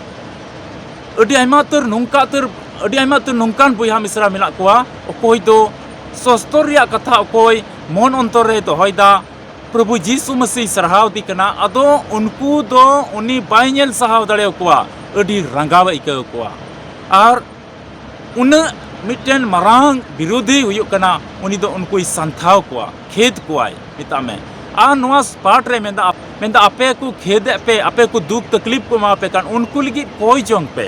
ᱟᱹᱰᱤ ᱟᱭᱢᱟ ᱩᱛᱟᱹᱨ ᱱᱚᱝᱠᱟ ᱩᱛᱟᱹᱨ, ᱟᱹᱰᱤ ᱟᱭᱢᱟ ᱩᱛᱟᱹᱨ ᱱᱚᱝᱠᱟᱱ ᱵᱚᱭᱦᱟ ᱢᱤᱥᱨᱟ ᱢᱮᱱᱟᱜ ᱠᱚᱣᱟ, ᱚᱠᱚᱭ ᱫᱚ ᱥᱚᱥᱛᱚᱨ ᱨᱮᱭᱟᱜ ᱠᱟᱛᱷᱟ ᱚᱠᱚᱭ ᱢᱚᱱ ᱚᱱᱛᱚᱨ ᱨᱮᱭ ᱫᱚᱦᱚᱭᱮᱫᱟ, ᱯᱨᱚᱵᱷᱩ ᱡᱤᱥᱩ ᱢᱟᱹᱥᱤ ᱥᱟᱨᱦᱟᱣ ᱫᱤ ᱠᱟᱱᱟ, ᱟᱫᱚ ᱩᱱᱠᱩ ᱫᱚ ᱩᱱᱤ ᱵᱟᱭ ᱧᱮᱞ ᱥᱟᱦᱟᱣ ᱫᱟᱲᱮᱭᱟᱠᱚᱣᱟ, ᱟᱹᱰᱤ ᱨᱟᱸᱜᱟᱣ ᱮ ᱟᱹᱭᱠᱟᱹᱣ ᱠᱚᱣᱟ᱾ ᱟᱨ ᱩᱱᱟᱹᱜ ᱢᱤᱫᱴᱮᱱ ᱢᱟᱨᱟᱝ ᱵᱤᱨᱳᱫᱷᱤ ᱦᱩᱭᱩᱜ ᱠᱟᱱᱟ, ᱩᱱᱤ ᱫᱚ ᱩᱱᱠᱩᱭ ᱥᱟᱱᱛᱷᱟᱣ ᱠᱚᱣᱟ, ᱠᱷᱮᱫ ᱠᱚᱣᱟᱭ, ᱢᱮᱛᱟᱜ ᱢᱮ᱾ ᱟᱨ ᱱᱚᱣᱟ ᱯᱟᱴ ᱨᱮ ᱢᱮᱱᱫᱟ, ᱢᱮᱱᱫᱟ, ᱟᱯᱮ ᱠᱚ ᱠᱷᱮᱫᱮᱫ ᱯᱮ, ᱟᱯᱮ ᱠᱚ ᱫᱩᱠ ᱛᱟᱠᱞᱤᱯ ᱠᱚ ᱮᱢᱟ ᱯᱮ ᱠᱟᱱ, ᱩᱱᱠᱩ ᱞᱟᱹᱜᱤᱫ ᱠᱚᱭ ᱡᱚᱝ ᱯᱮ᱾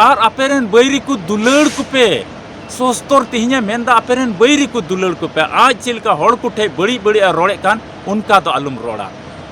ᱟᱨ ᱟᱯᱮ ᱨᱮᱱ ᱵᱟᱹᱭᱨᱤ ᱠᱚ ᱫᱩᱞᱟᱹᱲ ᱠᱚᱯᱮ᱾ ᱥᱚᱥᱛᱚᱨ ᱛᱮᱦᱮᱧᱮ ᱢᱮᱱᱫᱟ, ᱟᱯᱮ ᱨᱮᱱ ᱵᱟᱹᱭᱨᱤ ᱠᱚ ᱫᱩᱞᱟᱹᱲ ᱠᱚᱯᱮ᱾ ᱟᱡ ᱪᱮᱫ ᱞᱮᱠᱟ ᱦᱚᱲ ᱠᱚ ᱴᱷᱮᱡ ᱵᱟᱹᱲᱤᱡ ᱵᱟᱹᱲᱤᱡ ᱮ ᱨᱚᱲᱮᱫ ᱠᱟᱱ, ᱚᱱᱠᱟ ᱫᱚ ᱟᱞᱚᱢ ᱨᱚᱲᱟ᱾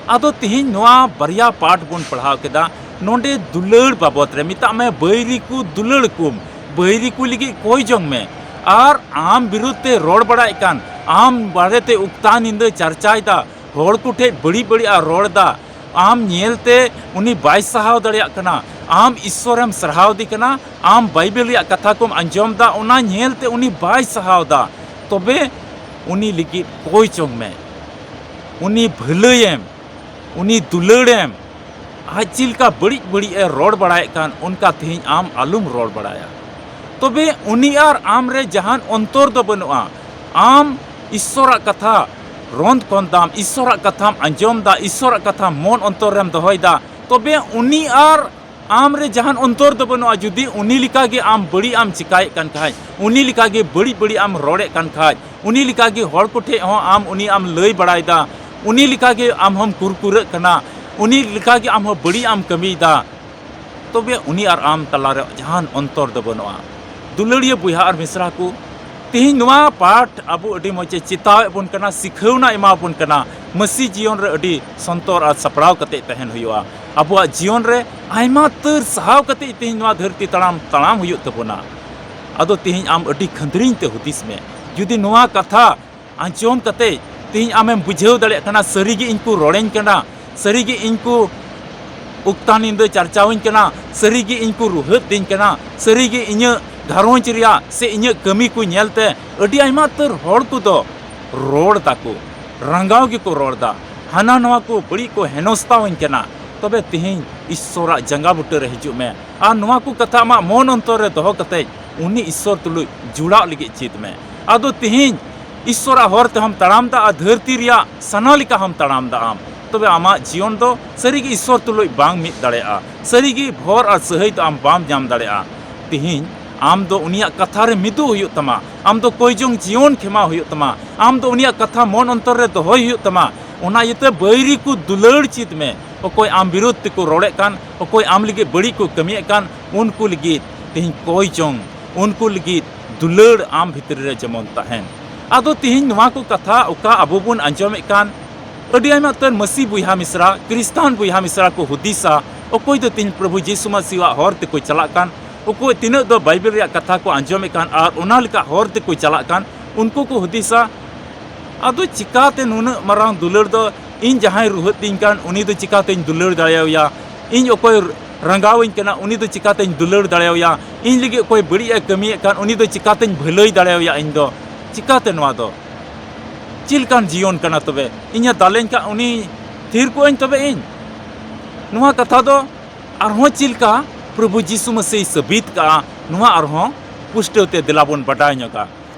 ᱟᱫᱚ ᱛᱮᱦᱮᱧ ᱱᱚᱣᱟ ᱵᱟᱨᱭᱟ ᱯᱟᱴ ᱵᱚᱱ ᱯᱟᱲᱦᱟᱣ ᱠᱮᱫᱟ᱾ ᱱᱚᱰᱮ ᱫᱩᱞᱟᱹᱲ ᱵᱟᱵᱚᱛ ᱨᱮ ᱢᱮᱛᱟᱜ ᱢᱮ, ᱵᱟᱹᱭᱨᱤ ᱠᱚ ᱫᱩᱞᱟᱹᱲ ᱠᱚᱢ, ᱵᱟᱹᱭᱨᱤ ᱠᱚ ᱞᱟᱹᱜᱤᱫ ᱠᱚᱭ ᱡᱚᱝ ᱢᱮ᱾ ᱟᱨ ᱟᱢ ᱵᱤᱨᱩᱫᱷ ᱛᱮ ᱨᱚᱲ ᱵᱟᱲᱟᱭᱮᱫ ᱠᱟᱱ, ᱟᱢ ᱵᱟᱨᱮᱛᱮ ᱩᱠᱛᱟ ᱧᱤᱫᱟᱹ ᱪᱟᱨᱪᱟᱭᱮᱫᱟ, ᱦᱚᱲ ᱠᱚ ᱴᱷᱮᱡ ᱵᱟᱹᱲᱤᱡ ᱵᱟᱹᱲᱤᱡ ᱟᱜ ᱨᱚᱲ ᱮᱫᱟ, ᱟᱢ ᱧᱮᱞᱛᱮ ᱩᱱᱤ ᱵᱟᱭ ᱥᱟᱦᱟᱣ ᱫᱟᱲᱮᱭᱟᱜ ᱠᱟᱱᱟ, ᱟᱢ ᱤᱥᱥᱚᱨᱮᱢ ᱥᱟᱨᱦᱟᱣ ᱫᱮ ᱠᱟᱱᱟ, ᱟᱢ ᱵᱟᱭᱵᱮᱞ ᱨᱮᱭᱟᱜ ᱠᱟᱛᱷᱟ ᱠᱚᱢ ᱟᱸᱡᱚᱢ ᱮᱫᱟ, ᱚᱱᱟ ᱧᱮᱞᱛᱮ ᱩᱱᱤ ᱵᱟᱭ ᱥᱟᱦᱟᱣ ᱮᱫᱟ, ᱛᱚᱵᱮ ᱩᱱᱤ ᱞᱟᱹᱜᱤᱫ ᱠᱚᱭ ᱪᱚᱝ ᱢᱮ, ᱩᱱᱤ ᱵᱷᱟᱹᱞᱟᱹᱭᱮᱢ, ᱩᱱᱤ ᱫᱩᱞᱟᱹᱲᱮᱢ᱾ ᱟᱡ ᱪᱮᱫ ᱞᱮᱠᱟ ᱵᱟᱹᱲᱤᱡ ᱵᱟᱹᱲᱤᱡ ᱮ ᱨᱚᱲ ᱵᱟᱲᱟᱭᱮᱫ ᱠᱟᱱ, ᱚᱱᱠᱟ ᱛᱮᱦᱮᱧ ᱟᱢ ᱟᱞᱚᱢ ᱨᱚᱲ ᱵᱟᱲᱟᱭᱟ᱾ ᱛᱚᱵᱮ ᱩᱱᱤ ᱟᱨ ᱟᱢ ᱨᱮ ᱡᱟᱦᱟᱱ ᱚᱱᱛᱚᱨ ᱫᱚ ᱵᱟᱹᱱᱩᱜᱼᱟ᱾ ᱟᱢ ᱤᱥᱥᱚᱨᱟᱜ ᱠᱟᱛᱷᱟ ᱨᱚᱸᱫ ᱠᱚᱸᱫᱟᱢ, ᱤᱥᱥᱚᱨᱟᱜ ᱠᱟᱛᱷᱟᱢ ᱟᱸᱡᱚᱢ ᱫᱟ, ᱤᱥᱥᱚᱨᱟᱜ ᱠᱟᱛᱷᱟ ᱢᱚᱱ ᱚᱱᱛᱚᱨ ᱨᱮᱢ ᱫᱚᱦᱚᱭᱮᱫᱟ, ᱛᱚᱵᱮ ᱩᱱᱤ ᱟᱨ ᱟᱢ ᱨᱮ ᱡᱟᱦᱟᱱ ᱚᱱᱛᱚᱨ ᱫᱚ ᱵᱟᱹᱱᱩᱜᱼᱟ᱾ ᱡᱩᱫᱤ ᱩᱱᱤ ᱞᱮᱠᱟᱜᱮ ᱟᱢ ᱵᱟᱹᱲᱤᱡ ᱟᱢ ᱪᱤᱠᱟᱭᱮᱫ ᱠᱟᱱ ᱠᱷᱟᱡ, ᱩᱱᱤ ᱞᱮᱠᱟᱜᱮ ᱵᱟᱹᱲᱤᱡ ᱵᱟᱹᱲᱤᱡ ᱟᱢ ᱨᱚᱲᱮᱫ ᱠᱟᱱ ᱠᱷᱟᱡ, ᱩᱱᱤ ᱞᱮᱠᱟᱜᱮ ᱦᱚᱲ ᱠᱚᱴᱷᱮᱡ ᱦᱚᱸ ᱟᱢ ᱩᱱᱤ ᱟᱢ ᱞᱟᱹᱭ ᱵᱟᱲᱟᱭᱮᱫᱟ, ᱩᱱᱤ ᱞᱮᱠᱟᱜᱮ ᱟᱢ ᱦᱚᱸᱢ ᱠᱩᱨᱠᱩᱨᱟᱹᱜ ᱠᱟᱱᱟ, ᱩᱱᱤ ᱞᱮᱠᱟᱜᱮ ᱟᱢ ᱦᱚᱸ ᱵᱟᱹᱲᱤᱡ ᱟᱢ ᱠᱟᱹᱢᱤᱭᱮᱫᱟ, ᱛᱚᱵᱮ ᱩᱱᱤ ᱟᱨ ᱟᱢ ᱛᱟᱞᱟᱨᱮ ᱡᱟᱦᱟᱱ ᱚᱱᱛᱚᱨ ᱫᱚ ᱵᱟᱹᱱᱩᱜᱼᱟ᱾ ᱫᱩᱞᱟᱹᱲᱤᱭᱟᱹ ᱵᱚᱭᱦᱟ ᱟᱨ ᱢᱤᱥᱨᱟ ᱠᱚ, ᱛᱮᱦᱮᱧ ᱱᱚᱣᱟ ᱯᱟᱴ ᱟᱵᱚ ᱟᱹᱰᱤ ᱢᱚᱡᱽ ᱮ ᱪᱮᱛᱟᱣᱮᱫ ᱵᱚᱱ ᱠᱟᱱᱟ, ᱥᱤᱠᱷᱟᱹᱣᱱᱟ ᱮᱢᱟ ᱵᱚᱱ ᱠᱟᱱᱟ᱾ ᱢᱟᱹᱥᱤ ᱡᱤᱭᱚᱱ ᱨᱮ ᱟᱹᱰᱤ ᱥᱚᱱᱛᱚᱨ ᱟᱨ ᱥᱟᱯᱲᱟᱣ ᱠᱟᱛᱮ ᱛᱟᱦᱮᱱ ᱦᱩᱭᱩᱜᱼᱟ᱾ ᱟᱵᱚᱣᱟᱜ ᱡᱤᱭᱚᱱ ᱨᱮ ᱟᱭᱢᱟ ᱛᱟᱹᱨ ᱥᱟᱦᱟᱣ ᱠᱟᱛᱮ ᱛᱮᱦᱮᱧ ᱱᱚᱣᱟ ᱫᱷᱟᱹᱨᱛᱤ ᱛᱟᱲᱟᱢ, ᱛᱟᱲᱟᱢ ᱦᱩᱭᱩᱜ ᱛᱟᱵᱚᱱᱟ᱾ ᱟᱫᱚ ᱛᱮᱦᱮᱧ ᱟᱢ ᱟᱹᱰᱤ ᱠᱷᱟᱹᱱᱫᱽᱨᱤᱧ ᱛᱮ ᱦᱩᱫᱤᱥ ᱢᱮ᱾ ᱡᱩᱫᱤ ᱱᱚᱣᱟ ᱠᱟᱛᱷᱟ ᱟᱸᱡᱚᱢ ᱠᱟᱛᱮ ᱛᱮᱦᱮᱧ ᱟᱢᱮᱢ ᱵᱩᱡᱷᱟᱹᱣ ᱫᱟᱲᱮᱭᱟᱜ ᱠᱟᱱᱟ, ᱥᱟᱹᱨᱤᱜᱮ ᱤᱧ ᱠᱚ ᱨᱚᱲᱟᱹᱧ ᱠᱟᱱᱟ, ᱥᱟᱹᱨᱤᱜᱮ ᱤᱧ ᱠᱚ ᱚᱠᱛᱟ ᱧᱤᱫᱟᱹ ᱪᱟᱨᱪᱟᱣᱟᱹᱧ ᱠᱟᱱᱟ, ᱥᱟᱹᱨᱤᱜᱮ ᱤᱧ ᱠᱚ ᱨᱩᱦᱮᱫ ᱫᱤᱧ ᱠᱟᱱᱟ, ᱥᱟᱹᱨᱤᱜᱮ ᱤᱧᱟᱹᱜ ᱜᱷᱟᱨᱚᱸᱡᱽ ᱨᱮᱭᱟᱜ ᱥᱮ ᱤᱧᱟᱹᱜ ᱠᱟᱹᱢᱤ ᱠᱚ ᱧᱮᱞᱛᱮ ᱟᱹᱰᱤ ᱟᱭᱢᱟ ᱩᱛᱟᱹᱨ ᱦᱚᱲ ᱠᱚᱫᱚ ᱨᱚᱲ ᱫᱟᱠᱚ, ᱨᱟᱸᱜᱟᱣ ᱜᱮᱠᱚ ᱨᱚᱲ ᱫᱟ, ᱦᱟᱱᱟ ᱱᱚᱣᱟ ᱠᱚ ᱵᱟᱹᱲᱤᱡ ᱠᱚ ᱦᱮᱱᱚᱥᱛᱟᱣᱟᱹᱧ ᱠᱟᱱᱟ᱾ ᱛᱚᱵᱮ ᱛᱮᱦᱮᱧ ᱤᱥᱥᱚᱨᱟᱜ ᱡᱟᱸᱜᱟ ᱵᱩᱴᱟᱹ ᱨᱮ ᱦᱤᱡᱩᱜ ᱢᱮ ᱟᱨ ᱱᱚᱣᱟ ᱠᱚ ᱠᱟᱛᱷᱟ ᱟᱢᱟᱜ ᱢᱚᱱ ᱚᱱᱛᱚᱨ ᱨᱮ ᱫᱚᱦᱚ ᱠᱟᱛᱮ ᱩᱱᱤ ᱤᱥᱥᱚᱨ ᱛᱩᱞᱩᱡ ᱡᱩᱲᱟᱜ ᱞᱟᱹᱜᱤᱫ ᱪᱮᱫ ᱢᱮ᱾ ᱟᱫᱚ ᱛᱮᱦᱮᱧ ᱤᱥᱥᱚᱨᱟᱜ ᱦᱚᱨ ᱛᱮᱦᱚᱸᱢ ᱛᱟᱲᱟᱢ ᱫᱟ ᱟᱨ ᱫᱷᱟᱹᱨᱛᱤ ᱨᱮᱭᱟᱜ ᱥᱟᱱᱟ ᱞᱮᱠᱟ ᱦᱚᱸᱢ ᱛᱟᱲᱟᱢ ᱫᱟ ᱟᱢ, ᱛᱚᱵᱮ ᱟᱢᱟᱜ ᱡᱤᱭᱚᱱ ᱫᱚ ᱥᱟᱹᱨᱤᱜᱮ ᱤᱥᱥᱚᱨ ᱛᱩᱞᱩᱡ ᱵᱟᱝ ᱢᱤᱫ ᱫᱟᱲᱮᱭᱟᱜᱼᱟ᱾ ᱥᱟᱹᱨᱤᱜᱮ ᱵᱷᱚᱨ ᱟᱨ ᱥᱟᱹᱦᱟᱹᱭ ᱫᱚ ᱟᱢ ᱵᱟᱢ ᱧᱟᱢ ᱫᱟᱲᱮᱭᱟᱜᱼᱟ᱾ ᱛᱮᱦᱮᱧ ᱟᱢ ᱫᱚ ᱩᱱᱤᱭᱟᱜ ᱠᱟᱛᱷᱟ ᱨᱮ ᱢᱤᱫᱚᱜ ᱦᱩᱭᱩᱜ ᱛᱟᱢᱟ, ᱟᱢ ᱫᱚ ᱠᱚᱭ ᱡᱚᱝ ᱡᱤᱭᱚᱱ ᱠᱷᱮᱢᱟᱣ ᱦᱩᱭᱩᱜ ᱛᱟᱢᱟ, ᱟᱢ ᱫᱚ ᱩᱱᱤᱭᱟᱜ ᱠᱟᱛᱷᱟ ᱢᱚᱱ ᱚᱱᱛᱚᱨ ᱨᱮ ᱫᱚᱦᱚᱭ ᱦᱩᱭᱩᱜ ᱛᱟᱢᱟ᱾ ᱚᱱᱟ ᱤᱭᱟᱹᱛᱮ ᱵᱟᱹᱭᱨᱤ ᱠᱚ ᱫᱩᱞᱟᱹᱲ ᱪᱮᱫ ᱢᱮ, ᱚᱠᱚᱭ ᱟᱢ ᱵᱤᱨᱩᱫᱷ ᱛᱮᱠᱚ ᱨᱚᱲᱮᱫ ᱠᱟᱱ, ᱚᱠᱚᱭ ᱟᱢ ᱞᱟᱹᱜᱤᱫ ᱵᱟᱹᱲᱤᱡ ᱠᱚ ᱠᱟᱹᱢᱤᱭᱮᱫ ᱠᱟᱱ, ᱩᱱᱠᱩ ᱞᱟᱹᱜᱤᱫ ᱛᱮᱦᱮᱧ ᱠᱚᱭ ᱡᱚᱝ, ᱩᱱᱠᱩ ᱞᱟᱹᱜᱤᱫ ᱫᱩᱞᱟᱹᱲ ᱟᱢ ᱵᱷᱤᱛᱨᱤ ᱨᱮ ᱡᱮᱢᱚᱱ ᱛᱟᱦᱮᱱ᱾ ᱟᱫᱚ ᱛᱮᱦᱮᱧ ᱱᱚᱣᱟ ᱠᱚ ᱠᱟᱛᱷᱟ ᱚᱠᱟ ᱟᱵᱚ ᱵᱚᱱ ᱟᱸᱡᱚᱢᱮᱫ ᱠᱟᱱ, ᱟᱹᱰᱤ ᱟᱭᱢᱟ ᱩᱛᱟᱹᱨ ᱢᱟᱹᱥᱤ ᱵᱚᱭᱦᱟ ᱢᱤᱥᱨᱟ, ᱠᱷᱨᱤᱥᱴᱟᱱ ᱵᱚᱭᱦᱟ ᱢᱤᱥᱨᱟ ᱠᱚ ᱦᱩᱫᱤᱥᱟ, ᱚᱠᱚᱭ ᱫᱚ ᱛᱮᱦᱮᱧ ᱯᱨᱚᱵᱷᱩ ᱡᱤᱥᱩ ᱢᱟᱹᱥᱤᱣᱟᱜ ᱦᱚᱨ ᱛᱮᱠᱚ ᱪᱟᱞᱟᱜ ᱠᱟᱱ, ᱚᱠᱚᱭ ᱛᱤᱱᱟᱹᱜ ᱫᱚ ᱵᱟᱭᱵᱮᱞ ᱨᱮᱭᱟᱜ ᱠᱟᱛᱷᱟ ᱠᱚ ᱟᱸᱡᱚᱢᱮᱫ ᱠᱟᱱ ᱟᱨ ᱚᱱᱟ ᱞᱮᱠᱟ ᱦᱚᱨ ᱛᱮᱠᱚ ᱪᱟᱞᱟᱜ ᱠᱟᱱ, ᱩᱱᱠᱩ ᱠᱚ ᱦᱩᱫᱤᱥᱟ, ᱟᱫᱚ ᱪᱤᱠᱟᱛᱮ ᱱᱩᱱᱟᱹᱜ ᱢᱟᱨᱟᱝ ᱫᱩᱞᱟᱹᱲ ᱫᱚ, ᱤᱧ ᱡᱟᱦᱟᱸᱭ ᱨᱩᱦᱮᱫ ᱫᱤᱧ ᱠᱟᱱ ᱩᱱᱤ ᱫᱚ ᱪᱤᱠᱟᱛᱮᱧ ᱫᱩᱞᱟᱹᱲ ᱫᱟᱲᱮᱭᱟᱭᱟ? ᱤᱧ ᱚᱠᱚᱭ ᱨᱟᱸᱜᱟᱣᱤᱧ ᱠᱟᱱᱟ ᱩᱱᱤ ᱫᱚ ᱪᱤᱠᱟᱛᱮᱧ ᱫᱩᱞᱟᱹᱲ ᱫᱟᱲᱮᱭᱟᱭᱟ? ᱤᱧ ᱞᱟᱹᱜᱤᱫ ᱚᱠᱚᱭ ᱵᱟᱹᱲᱤᱡ ᱮ ᱠᱟᱹᱢᱤᱭᱮᱫ ᱠᱟᱱ ᱩᱱᱤ ᱫᱚ ᱪᱤᱠᱟᱛᱮᱧ ᱵᱷᱟᱹᱞᱟᱹᱭ ᱫᱟᱲᱮᱭᱟᱭᱟ? ᱤᱧ ᱫᱚ ᱪᱤᱠᱟᱛᱮ ᱱᱚᱣᱟ ᱫᱚ? ᱪᱮᱫ ᱞᱮᱠᱟᱱ ᱡᱤᱭᱚᱱ ᱠᱟᱱᱟ ᱛᱚᱵᱮ? ᱤᱧᱮ ᱫᱟᱞᱮᱧ ᱠᱷᱟᱱ ᱩᱱᱤ ᱛᱷᱤᱨ ᱠᱚᱜ ᱟᱹᱧ ᱛᱚᱵᱮ ᱤᱧ? ᱱᱚᱣᱟ ᱠᱟᱛᱷᱟ ᱫᱚ ᱟᱨᱦᱚᱸ ᱪᱮᱫ ᱞᱮᱠᱟ ᱯᱨᱚᱵᱷᱩ ᱡᱤᱥᱩ ᱢᱟᱹᱥᱤᱭ ᱥᱟᱹᱵᱤᱛ ᱠᱟᱜᱼᱟ, ᱱᱚᱣᱟ ᱟᱨᱦᱚᱸ ᱯᱩᱥᱴᱟᱹᱣ ᱛᱮ ᱫᱮᱞᱟ ᱵᱚᱱ ᱵᱟᱰᱟᱭ ᱧᱚᱜᱟ᱾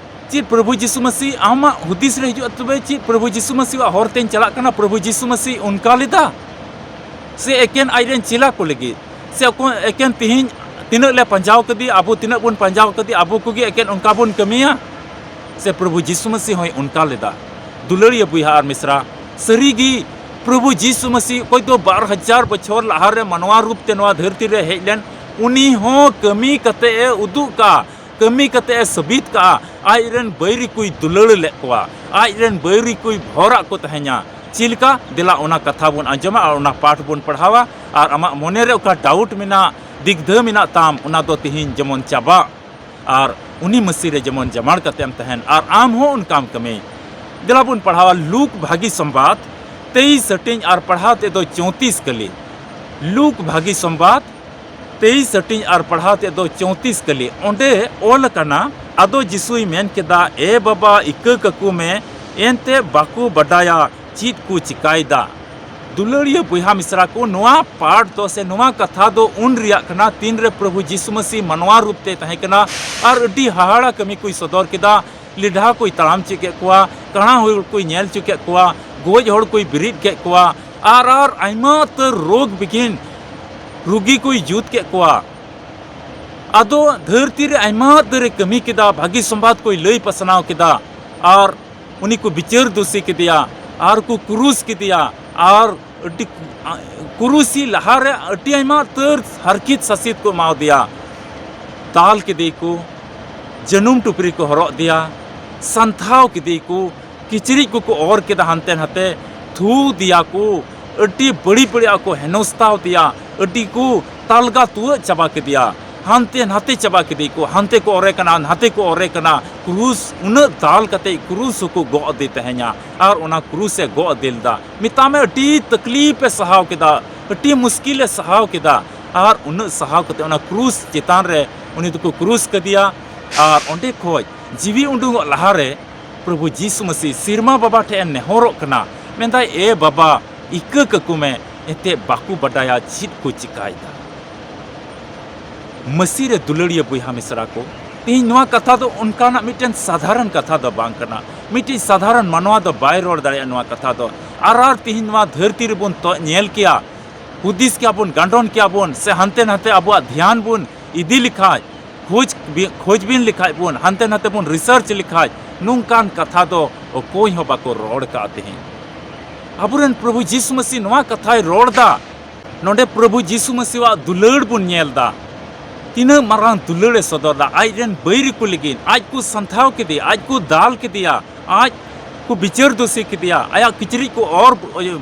ᱪᱮᱫ ᱯᱨᱚᱵᱷᱩ ᱡᱤᱥᱩ ᱢᱟᱹᱥᱤ ᱟᱢᱟᱜ ᱦᱩᱫᱤᱥ ᱨᱮ ᱦᱤᱡᱩᱜᱼᱟ ᱛᱚᱵᱮ ᱪᱮᱫ ᱯᱨᱚᱵᱷᱩ ᱡᱤᱥᱩ ᱢᱟᱹᱥᱤᱣᱟᱜ ᱦᱚᱨ ᱛᱮᱧ ᱪᱟᱞᱟᱜ ᱠᱟᱱᱟ, ᱯᱨᱚᱵᱷᱩ ᱡᱤᱥᱩ ᱢᱟᱹᱥᱤ ᱚᱱᱠᱟ ᱞᱮᱫᱟ? ᱥᱮ ᱮᱠᱮᱱ ᱟᱡᱨᱮᱱ ᱪᱮᱞᱟ ᱠᱚ ᱞᱟᱹᱜᱤᱫ? ᱥᱮ ᱚᱠᱚᱭ ᱮᱠᱮᱱ ᱛᱮᱦᱮᱧ ᱛᱤᱱᱟᱹᱜ ᱞᱮ ᱯᱟᱸᱡᱟᱣ ᱠᱟᱫᱮ, ᱟᱵᱚ ᱛᱤᱱᱟᱹᱜ ᱵᱚᱱ ᱯᱟᱸᱡᱟᱣ ᱠᱟᱫᱮ, ᱟᱵᱚ ᱠᱚᱜᱮ ᱮᱠᱮᱱ ᱚᱱᱠᱟ ᱵᱚᱱ ᱠᱟᱹᱢᱤᱭᱟ? ᱥᱮ ᱯᱨᱚᱵᱷᱩ ᱡᱤᱥᱩ ᱢᱟᱹᱥᱤ ᱦᱚᱸᱭ ᱚᱱᱠᱟ ᱞᱮᱫᱟ? ᱫᱩᱞᱟᱹᱲᱤᱭᱟᱹ ᱵᱚᱭᱦᱟ ᱟᱨ ᱢᱤᱥᱨᱟ, ᱥᱟᱹᱨᱤᱜᱮ ᱯᱨᱚᱵᱷᱩ ᱡᱤᱥᱩ ᱢᱟᱹᱥᱤ ᱚᱠᱚᱭ ᱫᱚ ᱵᱟᱨ ᱦᱟᱡᱟᱨ ᱵᱚᱪᱷᱚᱨ ᱞᱟᱦᱟᱨᱮ ᱢᱟᱱᱣᱟ ᱨᱩᱯ ᱛᱮ ᱱᱚᱣᱟ ᱫᱷᱟᱹᱨᱛᱤ ᱨᱮ ᱦᱮᱡ ᱞᱮᱱ, ᱩᱱᱤ ᱦᱚᱸ ᱠᱟᱹᱢᱤ ᱠᱟᱛᱮ ᱮ ᱩᱫᱩᱜ ᱠᱟᱜᱼᱟ᱾ ᱠᱟᱹᱢᱤ ᱠᱟᱛᱮ ᱮ ᱥᱟᱹᱵᱤᱛ ᱠᱟᱜᱼᱟ, ᱟᱡ ᱨᱮᱱ ᱵᱟᱹᱭᱨᱤ ᱠᱚᱭ ᱫᱩᱞᱟᱹᱲ ᱞᱮᱫ ᱠᱚᱣᱟ, ᱟᱡ ᱨᱮᱱ ᱵᱟᱹᱭᱨᱤ ᱠᱚᱭ ᱵᱷᱚᱨᱟᱜ ᱠᱚ ᱛᱟᱦᱮᱸᱧᱟ᱾ ᱪᱮᱫ ᱞᱮᱠᱟ? ᱫᱮᱞᱟ ᱚᱱᱟ ᱠᱟᱛᱷᱟ ᱵᱚᱱ ᱟᱸᱡᱚᱢᱟ ᱟᱨ ᱚᱱᱟ ᱯᱟᱴ ᱵᱚᱱ ᱯᱟᱲᱦᱟᱣᱟ᱾ ᱟᱨ ᱟᱢᱟᱜ ᱢᱚᱱᱮ ᱨᱮ ᱚᱠᱟ ᱰᱟᱣᱩᱴ ᱢᱮᱱᱟᱜ, ᱫᱤᱜᱽᱫᱷᱟᱹ ᱢᱮᱱᱟᱜ ᱛᱟᱢ, ᱚᱱᱟ ᱫᱚ ᱛᱤᱦᱤᱧ ᱡᱮᱢᱚᱱ ᱪᱟᱵᱟᱜ᱾ ᱟᱨ ᱩᱱᱤ ᱢᱟᱹᱥᱤ ᱨᱮ ᱡᱮᱢᱚᱱ ᱡᱟᱢᱟᱲ ᱠᱟᱛᱮᱢ ᱛᱟᱦᱮᱱ, ᱟᱨ ᱟᱢ ᱦᱚᱸ ᱚᱱᱠᱟᱢ ᱠᱟᱹᱢᱤ᱾ ᱫᱮᱞᱟ ᱵᱚᱱ ᱯᱟᱲᱦᱟᱣᱟ ᱞᱩᱠ ᱵᱷᱟᱹᱜᱤ ᱥᱚᱢᱵᱟᱫ ᱛᱮᱭᱤᱥ ᱦᱟᱹᱴᱤᱧ ᱟᱨ ᱯᱟᱲᱦᱟᱣ ᱛᱮᱫ ᱫᱚ ᱪᱳᱭᱛᱤᱥ ᱠᱟᱹᱞᱤ᱾ ᱞᱩᱠ ᱵᱷᱟᱹᱜᱤ ᱥᱚᱢᱵᱟᱫ ᱛᱮᱭᱤᱥ ᱦᱟᱹᱴᱤᱧ ᱟᱨ ᱯᱟᱲᱦᱟᱣ ᱛᱮᱫ ᱫᱚ ᱪᱳᱭᱛᱤᱥ ᱠᱟᱹᱞᱤ᱾ ᱚᱸᱰᱮ ᱚᱞ ᱟᱠᱟᱱᱟ, ᱟᱫᱚ ᱡᱤᱥᱩᱭ ᱢᱮᱱ ᱠᱮᱫᱟ, "ᱮ ᱵᱟᱵᱟ, ᱤᱠᱟᱹ ᱠᱟᱠᱚ ᱢᱮ, ᱮᱱᱛᱮ ᱵᱟᱠᱚ ᱵᱟᱰᱟᱭᱟ ᱪᱮᱫ ᱠᱚ ᱪᱤᱠᱟᱭᱮᱫᱟ᱾" ᱫᱩᱞᱟᱹᱲᱤᱭᱟᱹ ᱵᱚᱭᱦᱟ ᱢᱤᱥᱨᱟ ᱠᱚ, ᱱᱚᱣᱟ ᱯᱟᱴ ᱫᱚ ᱥᱮ ᱱᱚᱣᱟ ᱠᱟᱛᱷᱟ ᱫᱚ ᱩᱱ ᱨᱮᱭᱟᱜ ᱠᱟᱱᱟ, ᱛᱤᱱ ᱨᱮ ᱯᱨᱚᱵᱷᱩ ᱡᱤᱥᱩ ᱢᱟᱹᱥᱤ ᱢᱟᱱᱣᱟ ᱨᱩᱯ ᱛᱮ ᱛᱟᱦᱮᱸ ᱠᱟᱱᱟ ᱟᱨ ᱟᱹᱰᱤ ᱦᱟᱦᱟᱲᱟ ᱠᱟᱹᱢᱤ ᱠᱚᱭ ᱥᱚᱫᱚᱨ ᱠᱮᱫᱟ᱾ ᱞᱮᱰᱷᱟ ᱠᱚᱭ ᱛᱟᱲᱟᱢ ᱦᱚᱪᱚ ᱠᱮᱫ ᱠᱚᱣᱟ, ᱠᱟᱬᱟ ᱦᱚᱲ ᱠᱚᱭ ᱧᱮᱞ ᱦᱚᱪᱚ ᱠᱮᱫ ᱠᱚᱣᱟ, ᱜᱚᱡ ᱦᱚᱲ ᱠᱚᱭ ᱵᱮᱨᱮᱫ ᱠᱮᱫ ᱠᱚᱣᱟ, ᱟᱨ, ᱟᱨ ᱟᱭᱢᱟ ᱩᱛᱟᱹᱨ ᱨᱳᱜᱽ ᱵᱤᱜᱷᱤᱱ ᱨᱩᱜᱤ ᱠᱚᱭ ᱡᱩᱛ ᱠᱮᱫ ᱠᱚᱣᱟ᱾ ᱟᱫᱚ ᱫᱷᱟᱹᱨᱛᱤ ᱨᱮ ᱟᱭᱢᱟ ᱩᱛᱟᱹᱨᱮ ᱠᱟᱹᱢᱤ ᱠᱮᱫᱟ, ᱵᱷᱟᱹᱜᱤ ᱥᱚᱢᱵᱟᱫ ᱠᱚᱭ ᱞᱟᱹᱭ ᱯᱟᱥᱱᱟᱣ ᱠᱮᱫᱟ, ᱟᱨ ᱩᱱᱤ ᱠᱚ ᱵᱤᱪᱟᱹᱨ ᱫᱩᱥᱤ ᱠᱮᱫᱮᱭᱟ, ᱟᱨ ᱠᱚ ᱠᱩᱨᱩᱥ ᱠᱮᱫᱮᱭᱟ, ᱟᱨ ᱟᱹᱰᱤ ᱠᱩ-, ᱟ-, ᱠᱩᱨᱩᱥᱤ ᱞᱟᱦᱟᱨᱮ ᱟᱹᱰᱤ ᱟᱭᱢᱟ ᱩᱛᱟᱹᱨ ᱦᱟᱨᱠᱤᱛ ᱥᱟᱥᱤᱛ ᱠᱚ ᱮᱢᱟᱣᱟᱫᱮᱭᱟ᱾ ᱫᱟᱞ ᱠᱮᱫᱮᱭᱟᱠᱚ, ᱡᱟᱹᱱᱩᱢ ᱴᱩᱯᱨᱤ ᱠᱚ ᱦᱚᱨᱚᱜ ᱟᱫᱮᱭᱟ, ᱥᱟᱱᱛᱷᱟᱣ ᱠᱮᱫᱮᱭᱟᱠᱚ, ᱠᱤᱪᱨᱤᱡ ᱠᱚᱠᱚ ᱚᱨ ᱠᱮᱫᱟ ᱦᱟᱱᱛᱮ ᱱᱟᱛᱮ, ᱛᱷᱩ ᱫᱮᱭᱟ ᱠᱚ, ᱟᱹᱰᱤ ᱵᱟᱹᱲᱤᱡ ᱵᱟᱹᱲᱤᱡ ᱟᱜ ᱠᱚ ᱦᱮᱱᱚᱥᱛᱟᱣ ᱫᱮᱭᱟ, ᱟᱹᱰᱤ ᱠᱚ ᱛᱟᱞᱜᱟ ᱛᱩᱣᱟᱹᱜ ᱪᱟᱵᱟ ᱠᱮᱫᱮᱭᱟ᱾ ᱦᱟᱱᱛᱮ ᱱᱟᱛᱮ ᱪᱟᱵᱟ ᱠᱮᱫᱮᱭᱟᱠᱚ, ᱦᱟᱱᱛᱮ ᱠᱚ ᱚᱨᱮ ᱠᱟᱱᱟ, ᱱᱟᱛᱮ ᱠᱚ ᱚᱨᱮ ᱠᱟᱱᱟ, ᱠᱨᱩᱥ ᱩᱱᱟᱹᱜ ᱫᱟᱞ ᱠᱟᱛᱮ ᱠᱨᱩᱥ ᱦᱚᱸᱠᱚ ᱜᱚᱜ ᱟᱫᱮ ᱛᱟᱦᱮᱸᱧᱟ᱾ ᱟᱨ ᱚᱱᱟ ᱠᱨᱩᱥ ᱮ ᱜᱚᱜ ᱟᱫᱮ ᱞᱮᱫᱟ᱾ ᱢᱮᱛᱟᱜ ᱢᱮ, ᱟᱹᱰᱤ ᱛᱟᱠᱞᱤᱯ ᱮ ᱥᱟᱦᱟᱣ ᱠᱮᱫᱟ, ᱟᱹᱰᱤ ᱢᱩᱥᱠᱤᱞ ᱮ ᱥᱟᱦᱟᱣ ᱠᱮᱫᱟ᱾ ᱟᱨ ᱩᱱᱟᱹᱜ ᱥᱟᱦᱟᱣ ᱠᱟᱛᱮ ᱚᱱᱟ ᱠᱨᱩᱥ ᱪᱮᱛᱟᱱ ᱨᱮ ᱩᱱᱤ ᱫᱚᱠᱚ ᱠᱨᱩᱥ ᱠᱟᱫᱮᱭᱟ᱾ ᱟᱨ ᱚᱸᱰᱮ ᱠᱷᱚᱡ ᱡᱤᱣᱤ ᱩᱰᱩᱝᱚᱜ ᱞᱟᱦᱟᱨᱮ ᱯᱨᱚᱵᱷᱩ ᱡᱤᱥᱩ ᱢᱟᱹᱥᱤ ᱥᱮᱨᱢᱟ ᱵᱟᱵᱟ ᱴᱷᱮᱱ ᱮ ᱱᱮᱦᱚᱨᱚᱜ ᱠᱟᱱᱟ, ᱢᱮᱱᱫᱟᱭ, "ᱮ ᱵᱟᱵᱟ, ᱤᱠᱟᱹ ᱠᱟᱠᱚ ᱢᱮ, ᱮᱱᱛᱮ ᱵᱟᱠᱚ ᱵᱟᱰᱟᱭᱟ ᱪᱮᱫ ᱠᱚ ᱪᱤᱠᱟᱭᱮᱫᱟ᱾" ᱢᱟᱹᱥᱤ ᱨᱮ ᱫᱩᱞᱟᱹᱲᱤᱭᱟᱹ ᱵᱚᱭᱦᱟ ᱢᱤᱥᱨᱟ ᱠᱚ, ᱛᱮᱦᱮᱧ ᱱᱚᱣᱟ ᱠᱟᱛᱷᱟ ᱫᱚ ᱚᱱᱠᱟᱱᱟᱜ ᱢᱤᱫᱴᱮᱱ ᱥᱟᱫᱷᱟᱨᱚᱱ ᱠᱟᱛᱷᱟ ᱫᱚ ᱵᱟᱝ ᱠᱟᱱᱟ᱾ ᱢᱤᱫᱴᱤᱡ ᱥᱟᱫᱷᱟᱨᱚᱱ ᱢᱟᱱᱣᱟ ᱫᱚ ᱵᱟᱭ ᱨᱚᱲ ᱫᱟᱲᱮᱭᱟᱜᱼᱟ ᱱᱚᱣᱟ ᱠᱟᱛᱷᱟ ᱫᱚ᱾ ᱟᱨ, ᱟᱨ ᱛᱮᱦᱮᱧ ᱱᱚᱣᱟ ᱫᱷᱟᱹᱨᱛᱤ ᱨᱮᱵᱚᱱ ᱛᱚ-, ᱧᱮᱞ ᱠᱮᱭᱟ, ᱦᱩᱫᱤᱥ ᱠᱮᱭᱟ ᱵᱚᱱ, ᱜᱟᱸᱰᱚᱱ ᱠᱮᱭᱟ ᱵᱚᱱ, ᱥᱮ ᱦᱟᱱᱛᱮ ᱱᱟᱛᱮ ᱟᱵᱚᱣᱟᱜ ᱫᱷᱮᱭᱟᱱ ᱵᱚᱱ ᱤᱫᱤ ᱞᱮᱠᱷᱟᱡ, ᱠᱷᱳᱡᱽ ᱵᱤ-, ᱠᱷᱳᱡᱽᱵᱤᱱ ᱞᱮᱠᱷᱟᱡ ᱵᱚᱱ, ᱦᱟᱱᱛᱮ ᱱᱟᱛᱮ ᱵᱚᱱ ᱨᱤᱥᱟᱨᱪ ᱞᱮᱠᱷᱟᱡ, ᱱᱚᱝᱠᱟᱱ ᱠᱟᱛᱷᱟ ᱫᱚ ᱚᱠᱚᱭ ᱦᱚᱸ ᱵᱟᱠᱚ ᱨᱚᱲ ᱠᱟᱜᱼᱟ ᱛᱮᱦᱮᱧ᱾ ᱟᱵᱚᱨᱮᱱ ᱯᱨᱚᱵᱷᱩ ᱡᱤᱥᱩ ᱢᱟᱹᱥᱤ ᱱᱚᱣᱟ ᱠᱟᱛᱷᱟᱭ ᱨᱚᱲ ᱫᱟ᱾ ᱱᱚᱰᱮ ᱯᱨᱚᱵᱷᱩ ᱡᱤᱥᱩ ᱢᱟᱹᱥᱤᱣᱟᱜ ᱫᱩᱞᱟᱹᱲ ᱵᱚᱱ ᱧᱮᱞ ᱫᱟ᱾ ᱛᱤᱱᱟᱹᱜ ᱢᱟᱨᱟᱝ ᱫᱩᱞᱟᱹᱲ ᱮ ᱥᱚᱫᱚᱨ ᱫᱟ ᱟᱡ ᱨᱮᱱ ᱵᱟᱹᱭᱨᱤ ᱠᱚ ᱞᱟᱹᱜᱤᱫ᱾ ᱟᱡ ᱠᱚ ᱥᱟᱱᱛᱷᱟᱣ ᱠᱮᱫᱮᱭᱟ, ᱟᱡ ᱠᱚ ᱫᱟᱞ ᱠᱮᱫᱮᱭᱟ, ᱟᱡ ᱠᱚ ᱵᱤᱪᱟᱹᱨ ᱫᱳᱥᱤ ᱠᱮᱫᱮᱭᱟ, ᱟᱭᱟᱜ ᱠᱤᱪᱨᱤᱡ ᱠᱚ ᱚᱨ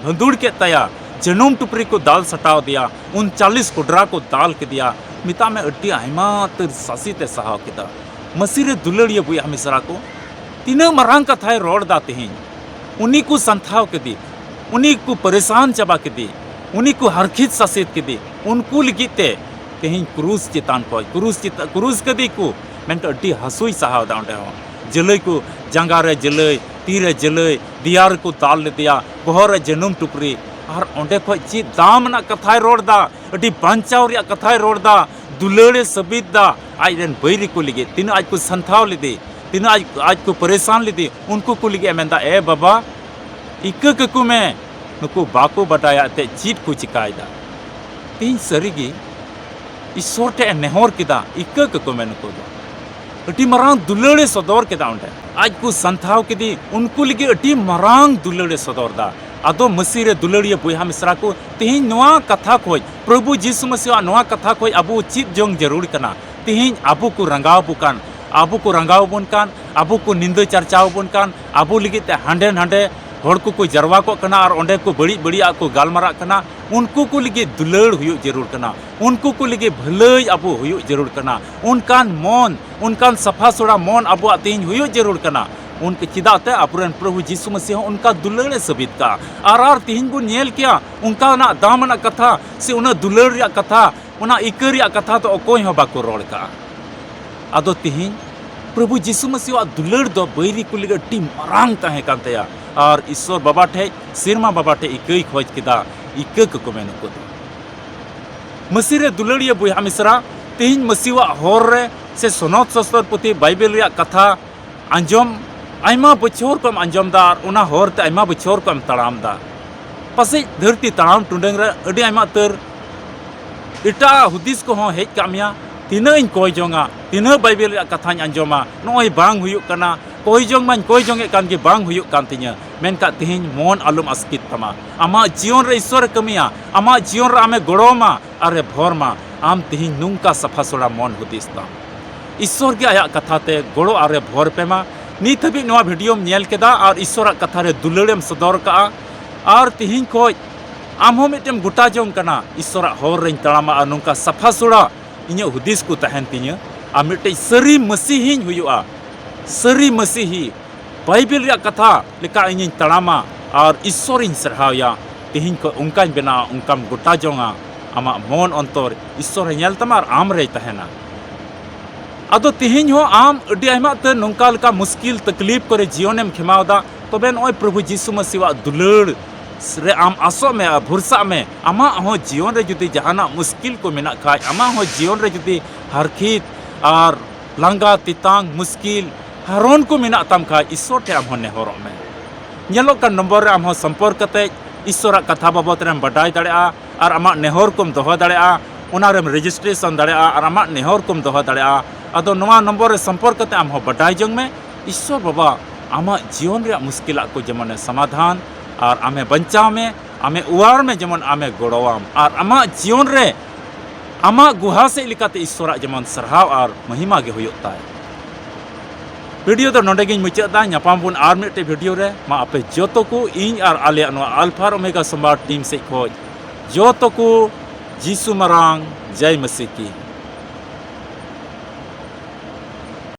ᱵᱷᱟᱹᱸᱫᱩᱲ ᱠᱮᱫ ᱛᱟᱭᱟ, ᱡᱟᱹᱱᱩᱢ ᱴᱩᱯᱨᱤ ᱠᱚ ᱫᱟᱞ ᱥᱟᱴᱟᱣ ᱟᱫᱮᱭᱟ, ᱩᱱᱪᱟᱞᱤᱥ ᱠᱚᱰᱨᱟ ᱠᱚ ᱫᱟᱞ ᱠᱮᱫᱮᱭᱟ᱾ ᱢᱮᱛᱟᱜ ᱢᱮ, ᱟᱹᱰᱤ ᱟᱭᱢᱟ ᱩᱛᱟᱹᱨ ᱥᱟᱥᱮᱛ ᱮ ᱥᱟᱦᱟᱣ ᱠᱮᱫᱟ᱾ ᱢᱟᱹᱥᱤ ᱨᱮ ᱫᱩᱞᱟᱹᱲᱤᱭᱟᱹ ᱵᱚᱭᱦᱟ ᱢᱤᱥᱨᱟ ᱠᱚ, ᱛᱤᱱᱟᱹᱜ ᱢᱟᱨᱟᱝ ᱠᱟᱛᱷᱟᱭ ᱨᱚᱲ ᱫᱟ ᱛᱮᱦᱮᱧ᱾ ᱩᱱᱤ ᱠᱚ ᱥᱟᱱᱛᱷᱟᱣ ᱠᱮᱫᱮ, ᱩᱱᱤ ᱠᱚ ᱯᱟᱨᱮᱥᱟᱱ ᱪᱟᱵᱟ ᱠᱮᱫᱮ, ᱩᱱᱤ ᱠᱚ ᱦᱟᱨᱠᱷᱤᱛ ᱥᱟᱥᱮᱛ ᱠᱮᱫᱮ, ᱩᱱᱠᱩ ᱞᱟᱹᱜᱤᱫ ᱛᱮ ᱛᱮᱦᱮᱧ ᱠᱨᱩᱥ ᱪᱮᱛᱟᱱ ᱠᱷᱚᱡ, ᱠᱨᱩᱥ ᱪᱮᱛᱟᱱ, ᱠᱨᱩᱥ ᱠᱮᱫᱮ ᱠᱚ, ᱢᱮᱱᱠᱷᱟᱱ ᱟᱹᱰᱤ ᱦᱟᱹᱥᱩᱭ ᱥᱟᱦᱟᱣ ᱮᱫᱟ ᱚᱸᱰᱮ ᱦᱚᱸ᱾ ᱡᱟᱹᱞᱟᱹᱭ ᱠᱚ, ᱡᱟᱸᱜᱟ ᱨᱮ ᱡᱟᱹᱞᱟᱹᱭ, ᱛᱤ ᱨᱮ ᱡᱟᱹᱞᱟᱹᱭ, ᱫᱮᱭᱟ ᱨᱮᱠᱚ ᱫᱟᱞ ᱞᱮᱫᱮᱭᱟ, ᱵᱚᱦᱚᱜ ᱨᱮ ᱡᱟᱹᱱᱩᱢ ᱴᱩᱯᱨᱤ, ᱟᱨ ᱚᱸᱰᱮ ᱠᱷᱚᱡ ᱪᱮᱫ ᱫᱟᱢ ᱨᱮᱱᱟᱜ ᱠᱟᱛᱷᱟᱭ ᱨᱚᱲ ᱫᱟ, ᱟᱹᱰᱤ ᱵᱟᱧᱪᱟᱣ ᱨᱮᱭᱟᱜ ᱠᱟᱛᱷᱟᱭ ᱨᱚᱲ ᱫᱟ, ᱫᱩᱞᱟᱹᱲ ᱮ ᱥᱟᱹᱵᱤᱛ ᱫᱟ ᱟᱡ ᱨᱮᱱ ᱵᱟᱹᱭᱨᱤ ᱠᱚ ᱞᱟᱹᱜᱤᱫ᱾ ᱛᱤᱱᱟᱹᱜ ᱟᱡ ᱠᱚ ᱥᱟᱱᱛᱷᱟᱣ ᱞᱮᱫᱮ, ᱛᱤᱱᱟᱹᱜ ᱟᱡ, ᱟᱡ ᱠᱚ ᱯᱟᱨᱮᱥᱟᱱ ᱞᱮᱫᱮ, ᱩᱱᱠᱩ ᱠᱚ ᱞᱟᱹᱜᱤᱫ ᱮ ᱢᱮᱱᱫᱟ, "ᱮ ᱵᱟᱵᱟ, ᱤᱠᱟᱹ ᱠᱟᱠᱚ ᱢᱮ, ᱱᱩᱠᱩ ᱵᱟᱠᱚ ᱵᱟᱰᱟᱭᱟ ᱮᱱᱛᱮᱫ ᱪᱮᱫ ᱠᱚ ᱪᱤᱠᱟᱭᱮᱫᱟ᱾" ᱛᱮᱦᱮᱧ ᱥᱟᱹᱨᱤᱜᱮ ᱤᱥᱥᱚᱨ ᱴᱷᱮᱡ ᱮ ᱱᱮᱦᱚᱨ ᱠᱮᱫᱟ, ᱤᱠᱟᱹ ᱠᱟᱠᱚ ᱢᱮ ᱱᱩᱠᱩ ᱫᱚ᱾ ᱟᱹᱰᱤ ᱢᱟᱨᱟᱝ ᱫᱩᱞᱟᱹᱲ ᱮ ᱥᱚᱫᱚᱨ ᱠᱮᱫᱟ ᱚᱸᱰᱮ᱾ ᱟᱡ ᱠᱚ ᱥᱟᱱᱛᱷᱟᱣ ᱠᱮᱫᱮ, ᱩᱱᱠᱩ ᱞᱟᱹᱜᱤᱫ ᱟᱹᱰᱤ ᱢᱟᱨᱟᱝ ᱫᱩᱞᱟᱹᱲ ᱮ ᱥᱚᱫᱚᱨ ᱫᱟ᱾ ᱟᱫᱚ ᱢᱟᱹᱥᱤ ᱨᱮ ᱫᱩᱞᱟᱹᱲᱤᱭᱟᱹ ᱵᱚᱭᱦᱟ ᱢᱤᱥᱨᱟ ᱠᱚ, ᱛᱮᱦᱮᱧ ᱱᱚᱣᱟ ᱠᱟᱛᱷᱟ ᱠᱷᱚᱡ, ᱯᱨᱚᱵᱷᱩ ᱡᱤᱥᱩ ᱢᱟᱹᱥᱤᱭᱟᱜ ᱱᱚᱣᱟ ᱠᱟᱛᱷᱟ ᱠᱷᱚᱡ ᱟᱵᱚ ᱪᱮᱫ ᱡᱚᱝ ᱡᱟᱹᱨᱩᱲ ᱠᱟᱱᱟ? ᱛᱮᱦᱮᱧ ᱟᱵᱚ ᱠᱚ ᱨᱟᱸᱜᱟᱣ ᱵᱚ ᱠᱟᱱ, ᱟᱵᱚ ᱠᱚ ᱨᱟᱸᱜᱟᱣ ᱵᱚᱱ ᱠᱟᱱ, ᱟᱵᱚ ᱠᱚ ᱱᱤᱸᱫᱟᱹ ᱪᱟᱨᱪᱟᱣ ᱵᱚᱱ ᱠᱟᱱ, ᱟᱵᱚ ᱞᱟᱹᱜᱤᱫ ᱛᱮ ᱦᱟᱸᱰᱮ ᱱᱟᱸᱰᱮ ᱦᱚᱲ ᱠᱚᱠᱚ ᱡᱟᱨᱣᱟ ᱠᱚᱜ ᱠᱟᱱᱟ ᱟᱨ ᱚᱸᱰᱮ ᱠᱚ ᱵᱟᱹᱲᱤᱡ ᱵᱟᱹᱲᱤᱡᱟᱜ ᱠᱚ ᱜᱟᱞᱢᱟᱨᱟᱜ ᱠᱟᱱᱟ, ᱩᱱᱠᱩ ᱠᱚ ᱞᱟᱹᱜᱤᱫ ᱫᱩᱞᱟᱹᱲ ᱦᱩᱭᱩᱜ ᱡᱟᱹᱨᱩᱲ ᱠᱟᱱᱟ, ᱩᱱᱠᱩ ᱠᱚ ᱞᱟᱹᱜᱤᱫ ᱵᱷᱟᱹᱞᱟᱹᱭ ᱟᱵᱚ ᱦᱩᱭᱩᱜ ᱡᱟᱹᱨᱩᱲ ᱠᱟᱱᱟ, ᱚᱱᱠᱟᱱ ᱢᱚᱱ, ᱚᱱᱠᱟᱱ ᱥᱟᱯᱷᱟ ᱥᱩᱲᱟ ᱢᱚᱱ ᱟᱵᱚᱣᱟᱜ ᱛᱮᱦᱮᱧ ᱦᱩᱭᱩᱜ ᱡᱟᱹᱨᱩᱲ ᱠᱟᱱᱟ᱾ ᱩᱱᱠᱩ, ᱪᱮᱫᱟᱜ ᱛᱮ ᱟᱵᱚᱨᱮᱱ ᱯᱨᱚᱵᱷᱩ ᱡᱤᱥᱩ ᱢᱟᱹᱥᱤ ᱦᱚᱸ ᱚᱱᱠᱟ ᱫᱩᱞᱟᱹᱲ ᱮ ᱥᱟᱹᱵᱤᱛ ᱠᱟᱜᱼᱟ᱾ ᱟᱨ, ᱟᱨ ᱛᱮᱦᱮᱧ ᱵᱚᱱ ᱧᱮᱞ ᱠᱮᱭᱟ, ᱚᱱᱠᱟᱱᱟᱜ ᱫᱟᱢ ᱟᱱᱟᱜ ᱠᱟᱛᱷᱟ ᱥᱮ ᱩᱱᱟᱹᱜ ᱫᱩᱞᱟᱹᱲ ᱨᱮᱭᱟᱜ ᱠᱟᱛᱷᱟ, ᱚᱱᱟ ᱤᱠᱟᱹ ᱨᱮᱭᱟᱜ ᱠᱟᱛᱷᱟ ᱫᱚ ᱚᱠᱚᱭ ᱦᱚᱸ ᱵᱟᱠᱚ ᱨᱚᱲ ᱠᱟᱜᱼᱟ᱾ ᱟᱫᱚ ᱛᱮᱦᱮᱧ ᱯᱨᱚᱵᱷᱩ ᱡᱤᱥᱩ ᱢᱟᱹᱥᱤᱭᱟᱜ ᱫᱩᱞᱟᱹᱲ ᱫᱚ ᱵᱟᱹᱭᱨᱤ ᱠᱚ ᱞᱟᱹᱜᱤᱫ ᱟᱹᱰᱤ ᱢᱟᱨᱟᱝ ᱛᱟᱦᱮᱸ ᱠᱟᱱ ᱛᱟᱭᱟ᱾ ᱟᱨ ᱤᱥᱥᱚᱨ ᱵᱟᱵᱟ ᱴᱷᱮᱡ, ᱥᱮᱨᱢᱟ ᱵᱟᱵᱟ ᱴᱷᱮᱡ ᱤᱠᱟᱹᱭ ᱠᱷᱚᱡ ᱠᱮᱫᱟ, ᱤᱠᱟᱹ ᱠᱟᱠᱚ ᱢᱮ ᱱᱩᱠᱩ ᱫᱚ᱾ ᱢᱟᱹᱥᱤ ᱨᱮ ᱫᱩᱞᱟᱹᱲᱤᱭᱟᱹ ᱵᱚᱭᱦᱟ ᱢᱤᱥᱨᱟ, ᱛᱮᱦᱮᱧ ᱢᱟᱹᱥᱤᱣᱟᱜ ᱦᱚᱨ ᱨᱮ ᱥᱮ ᱥᱚᱱᱚᱛ ᱥᱚᱥᱛᱚᱨ ᱯᱩᱛᱷᱤ ᱵᱟᱭᱵᱮᱞ ᱨᱮᱭᱟᱜ ᱠᱟᱛᱷᱟ ᱟᱸᱡᱚᱢ, ᱟᱭᱢᱟ ᱵᱚᱪᱷᱚᱨ ᱠᱚᱢ ᱟᱸᱡᱚᱢ ᱫᱟ ᱟᱨ ᱚᱱᱟ ᱦᱚᱨ ᱛᱮ ᱟᱭᱢᱟ ᱵᱚᱪᱷᱚᱨ ᱠᱚᱢ ᱛᱟᱲᱟᱢ ᱫᱟ᱾ ᱯᱟᱥᱮᱡ ᱫᱷᱟᱹᱨᱛᱤ ᱛᱟᱲᱟᱢ ᱴᱩᱰᱟᱹᱝ ᱨᱮ ᱟᱹᱰᱤ ᱟᱭᱢᱟ ᱩᱛᱟᱹᱨ ᱮᱴᱟᱜ ᱦᱩᱫᱤᱥ ᱠᱚᱦᱚᱸ ᱦᱮᱡ ᱠᱟᱜ ᱢᱮᱭᱟ᱾ ᱛᱤᱱᱟᱹᱜ ᱤᱧ ᱠᱚᱭ ᱡᱚᱝᱟ, ᱛᱤᱱᱟᱹᱜ ᱵᱟᱭᱵᱮᱞ ᱨᱮᱭᱟᱜ ᱠᱟᱛᱷᱟᱧ ᱟᱸᱡᱚᱢᱟ, ᱱᱚᱜᱼᱚᱭ ᱵᱟᱝ ᱦᱩᱭᱩᱜ ᱠᱟᱱᱟ, ᱠᱚᱭ ᱡᱚᱝ ᱢᱟᱧ ᱠᱚᱭ ᱡᱚᱝᱮᱫ ᱠᱟᱱ ᱜᱮ, ᱵᱟᱝ ᱦᱩᱭᱩᱜ ᱠᱟᱱ ᱛᱤᱧᱟᱹ᱾ ᱢᱮᱱᱠᱷᱟᱱ ᱛᱮᱦᱮᱧ ᱢᱚᱱ ᱟᱞᱚᱢ ᱟᱥᱠᱮᱛ ᱛᱟᱢᱟ᱾ ᱟᱢᱟᱜ ᱡᱤᱭᱚᱱ ᱨᱮ ᱤᱥᱥᱚᱨᱮ ᱠᱟᱹᱢᱤᱭᱟ, ᱟᱢᱟᱜ ᱡᱤᱭᱚᱱ ᱨᱮ ᱟᱢᱮ ᱜᱚᱲᱚ ᱟᱢᱟ ᱟᱨᱮ ᱵᱷᱚᱨ ᱢᱟ᱾ ᱟᱢ ᱛᱤᱦᱤᱧ ᱱᱚᱝᱠᱟ ᱥᱟᱯᱷᱟ ᱥᱚᱲᱟ ᱢᱚᱱ ᱦᱩᱫᱤᱥ ᱛᱟᱢ᱾ ᱤᱥᱥᱚᱨ ᱜᱮ ᱟᱭᱟᱜ ᱠᱟᱛᱷᱟ ᱛᱮ ᱜᱚᱲᱚ ᱟᱨᱮ ᱵᱷᱚᱨ ᱯᱮᱢᱟ᱾ ᱱᱤᱛ ᱦᱟᱹᱵᱤᱡ ᱱᱚᱣᱟ ᱵᱷᱤᱰᱤᱭᱳᱢ ᱧᱮᱞ ᱠᱮᱫᱟ ᱟᱨ ᱤᱥᱥᱚᱨᱟᱜ ᱠᱟᱛᱷᱟ ᱨᱮ ᱫᱩᱞᱟᱹᱲᱮᱢ ᱥᱚᱫᱚᱨ ᱠᱟᱜᱼᱟ, ᱟᱨ ᱛᱤᱦᱤᱧ ᱠᱷᱚᱡ ᱟᱢ ᱦᱚᱸ ᱢᱤᱫᱴᱮᱱ ᱜᱚᱴᱟ ᱡᱚᱝ ᱠᱟᱱᱟ, ᱤᱥᱥᱚᱨᱟᱜ ᱦᱚᱨ ᱨᱮᱧ ᱛᱟᱲᱟᱢᱟ ᱟᱨ ᱱᱚᱝᱠᱟ ᱥᱟᱯᱷᱟ ᱥᱚᱲᱟ ᱤᱧᱟᱹᱜ ᱦᱩᱫᱤᱥ ᱠᱚ ᱛᱟᱦᱮᱱ ᱛᱤᱧᱟᱹ, ᱟᱨ ᱢᱤᱫᱴᱮᱡ ᱥᱟᱹᱨᱤ ᱢᱟᱹᱥᱤᱦᱤᱧ ᱦᱩᱭᱩᱜᱼᱟ, ᱥᱟᱹᱨᱤ ᱢᱟᱹᱥᱤᱦᱤ᱾ ᱵᱟᱭᱵᱮᱞ ᱨᱮᱭᱟᱜ ᱠᱟᱛᱷᱟ ᱞᱮᱠᱟ ᱤᱧᱤᱧ ᱛᱟᱲᱟᱢᱟ ᱟᱨ ᱤᱥᱥᱚᱨᱤᱧ ᱥᱟᱨᱦᱟᱣᱭᱟ᱾ ᱛᱮᱦᱮᱧ ᱠᱷᱚᱱ ᱚᱱᱠᱟᱧ ᱵᱮᱱᱟᱣᱟ, ᱚᱱᱠᱟᱢ ᱜᱚᱴᱟ ᱡᱚᱝᱟ᱾ ᱟᱢᱟᱜ ᱢᱚᱱ ᱚᱱᱛᱚᱨ ᱤᱥᱥᱚᱨᱮ ᱧᱮᱞ ᱛᱟᱢᱟ ᱟᱨ ᱟᱢ ᱨᱮᱭ ᱛᱟᱦᱮᱱᱟ᱾ ᱟᱫᱚ ᱛᱮᱦᱮᱧ ᱦᱚᱸ ᱟᱢ ᱟᱹᱰᱤ ᱟᱭᱢᱟ ᱩᱛᱟᱹᱨ ᱱᱚᱝᱠᱟ ᱞᱮᱠᱟ ᱢᱩᱥᱠᱤᱞ ᱛᱟᱠᱞᱤᱯ ᱠᱚᱨᱮ ᱡᱤᱭᱚᱱᱮᱢ ᱠᱷᱮᱢᱟᱣ ᱮᱫᱟ, ᱛᱚᱵᱮ ᱱᱚᱜᱼᱚᱭ ᱯᱨᱚᱵᱷᱩ ᱡᱤᱥᱩ ᱢᱟᱹᱥᱤᱣᱟᱜ ᱫᱩᱞᱟᱹᱲ ᱨᱮ ᱟᱢ ᱟᱥᱚᱜ ᱢᱮ ᱟᱨ ᱵᱷᱚᱨᱥᱟᱜ ᱢᱮ᱾ ᱟᱢᱟᱜ ᱦᱚᱸ ᱡᱤᱭᱚᱱ ᱨᱮ ᱡᱩᱫᱤ ᱡᱟᱦᱟᱱᱟᱜ ᱢᱩᱥᱠᱤᱞ ᱠᱚ ᱢᱮᱱᱟᱜ ᱠᱷᱟᱡ, ᱟᱢᱟᱜ ᱦᱚᱸ ᱡᱤᱭᱚᱱ ᱨᱮ ᱡᱩᱫᱤ ᱦᱟᱨᱠᱷᱤᱛ ᱟᱨ ᱞᱟᱸᱜᱟ, ᱛᱮᱛᱟᱝ, ᱢᱩᱥᱠᱤᱞ, ᱦᱟᱨᱚᱱ ᱠᱚ ᱢᱮᱱᱟᱜ ᱛᱟᱢ ᱠᱷᱟᱡ, ᱤᱥᱥᱚᱨ ᱴᱷᱮᱱ ᱟᱢ ᱦᱚᱸ ᱱᱮᱦᱚᱨᱚᱜ ᱢᱮ᱾ ᱧᱮᱞᱚᱜ ᱠᱟᱱ ᱱᱚᱢᱵᱚᱨ ᱨᱮ ᱟᱢ ᱦᱚᱸ ᱥᱚᱢᱯᱚᱨᱠ ᱠᱟᱛᱮ ᱤᱥᱥᱚᱨᱟᱜ ᱠᱟᱛᱷᱟ ᱵᱟᱵᱚᱛ ᱨᱮᱢ ᱵᱟᱰᱟᱭ ᱫᱟᱲᱮᱭᱟᱜᱼᱟ ᱟᱨ ᱟᱢᱟᱜ ᱱᱮᱦᱚᱨ ᱠᱚᱢ ᱫᱚᱦᱚ ᱫᱟᱲᱮᱭᱟᱜᱼᱟ, ᱚᱱᱟᱨᱮᱢ ᱨᱮᱡᱤᱥᱴᱨᱮᱥᱚᱱ ᱫᱟᱲᱮᱭᱟᱜᱼᱟ ᱟᱨ ᱟᱢᱟᱜ ᱱᱮᱦᱚᱨ ᱠᱚᱢ ᱫᱚᱦᱚ ᱫᱟᱲᱮᱭᱟᱜᱼᱟ᱾ ᱟᱫᱚ ᱱᱚᱣᱟ ᱱᱚᱢᱵᱚᱨ ᱨᱮ ᱥᱚᱢᱯᱚᱨᱠ ᱠᱟᱛᱮ ᱟᱢ ᱦᱚᱸ ᱵᱟᱰᱟᱭ ᱡᱚᱝ ᱢᱮ, ᱤᱥᱥᱚᱨ ᱵᱟᱵᱟ ᱟᱢᱟᱜ ᱡᱤᱭᱚᱱ ᱨᱮᱭᱟᱜ ᱢᱩᱥᱠᱤᱞᱟᱜ ᱠᱚ ᱡᱮᱢᱚᱱᱮ ᱥᱚᱢᱟᱫᱷᱟᱱ ᱟᱨ ᱟᱢᱮ ᱵᱟᱧᱪᱟᱣ ᱢᱮ, ᱟᱢᱮ ᱩᱣᱟᱨ ᱢᱮ, ᱡᱮᱢᱚᱱ ᱟᱢᱮ ᱜᱚᱲᱚᱣᱟᱢ ᱟᱨ ᱟᱢᱟᱜ ᱡᱤᱭᱚᱱ ᱨᱮ ᱟᱢᱟᱜ ᱜᱩᱦᱟ ᱥᱮᱫ ᱞᱮᱠᱟᱛᱮ ᱤᱥᱥᱚᱨᱟᱜ ᱡᱮᱢᱚᱱ ᱥᱟᱨᱦᱟᱣ ᱟᱨ ᱢᱚᱦᱤᱢᱟ ᱜᱮ ᱦᱩᱭᱩᱜ ᱛᱟᱭ᱾ ᱵᱷᱤᱰᱤᱭᱳ ᱫᱚ ᱱᱚᱰᱮ ᱜᱤᱧ ᱢᱩᱪᱟᱹᱫ ᱮᱫᱟ᱾ ᱧᱟᱯᱟᱢ ᱵᱚᱱ ᱟᱨ ᱢᱤᱫᱴᱮᱡ ᱵᱷᱤᱰᱤᱭᱳ ᱨᱮ᱾ ᱢᱟ ᱟᱯᱮ ᱡᱚᱛᱚ ᱠᱚ, ᱤᱧ ᱟᱨ ᱟᱞᱮᱭᱟᱜ ᱱᱚᱣᱟ ᱟᱞᱯᱷᱟ ᱟᱨ ᱳᱢᱮᱜᱟ ᱥᱚᱢᱵᱟᱫ ᱴᱤᱢ ᱥᱮᱫ ᱠᱷᱚᱡ ᱡᱚᱛᱚ ᱠᱚ ᱡᱤᱥᱩ ᱢᱟᱨᱟᱝ ᱡᱟᱭ ᱢᱟᱹᱥᱤ ᱠᱤ᱾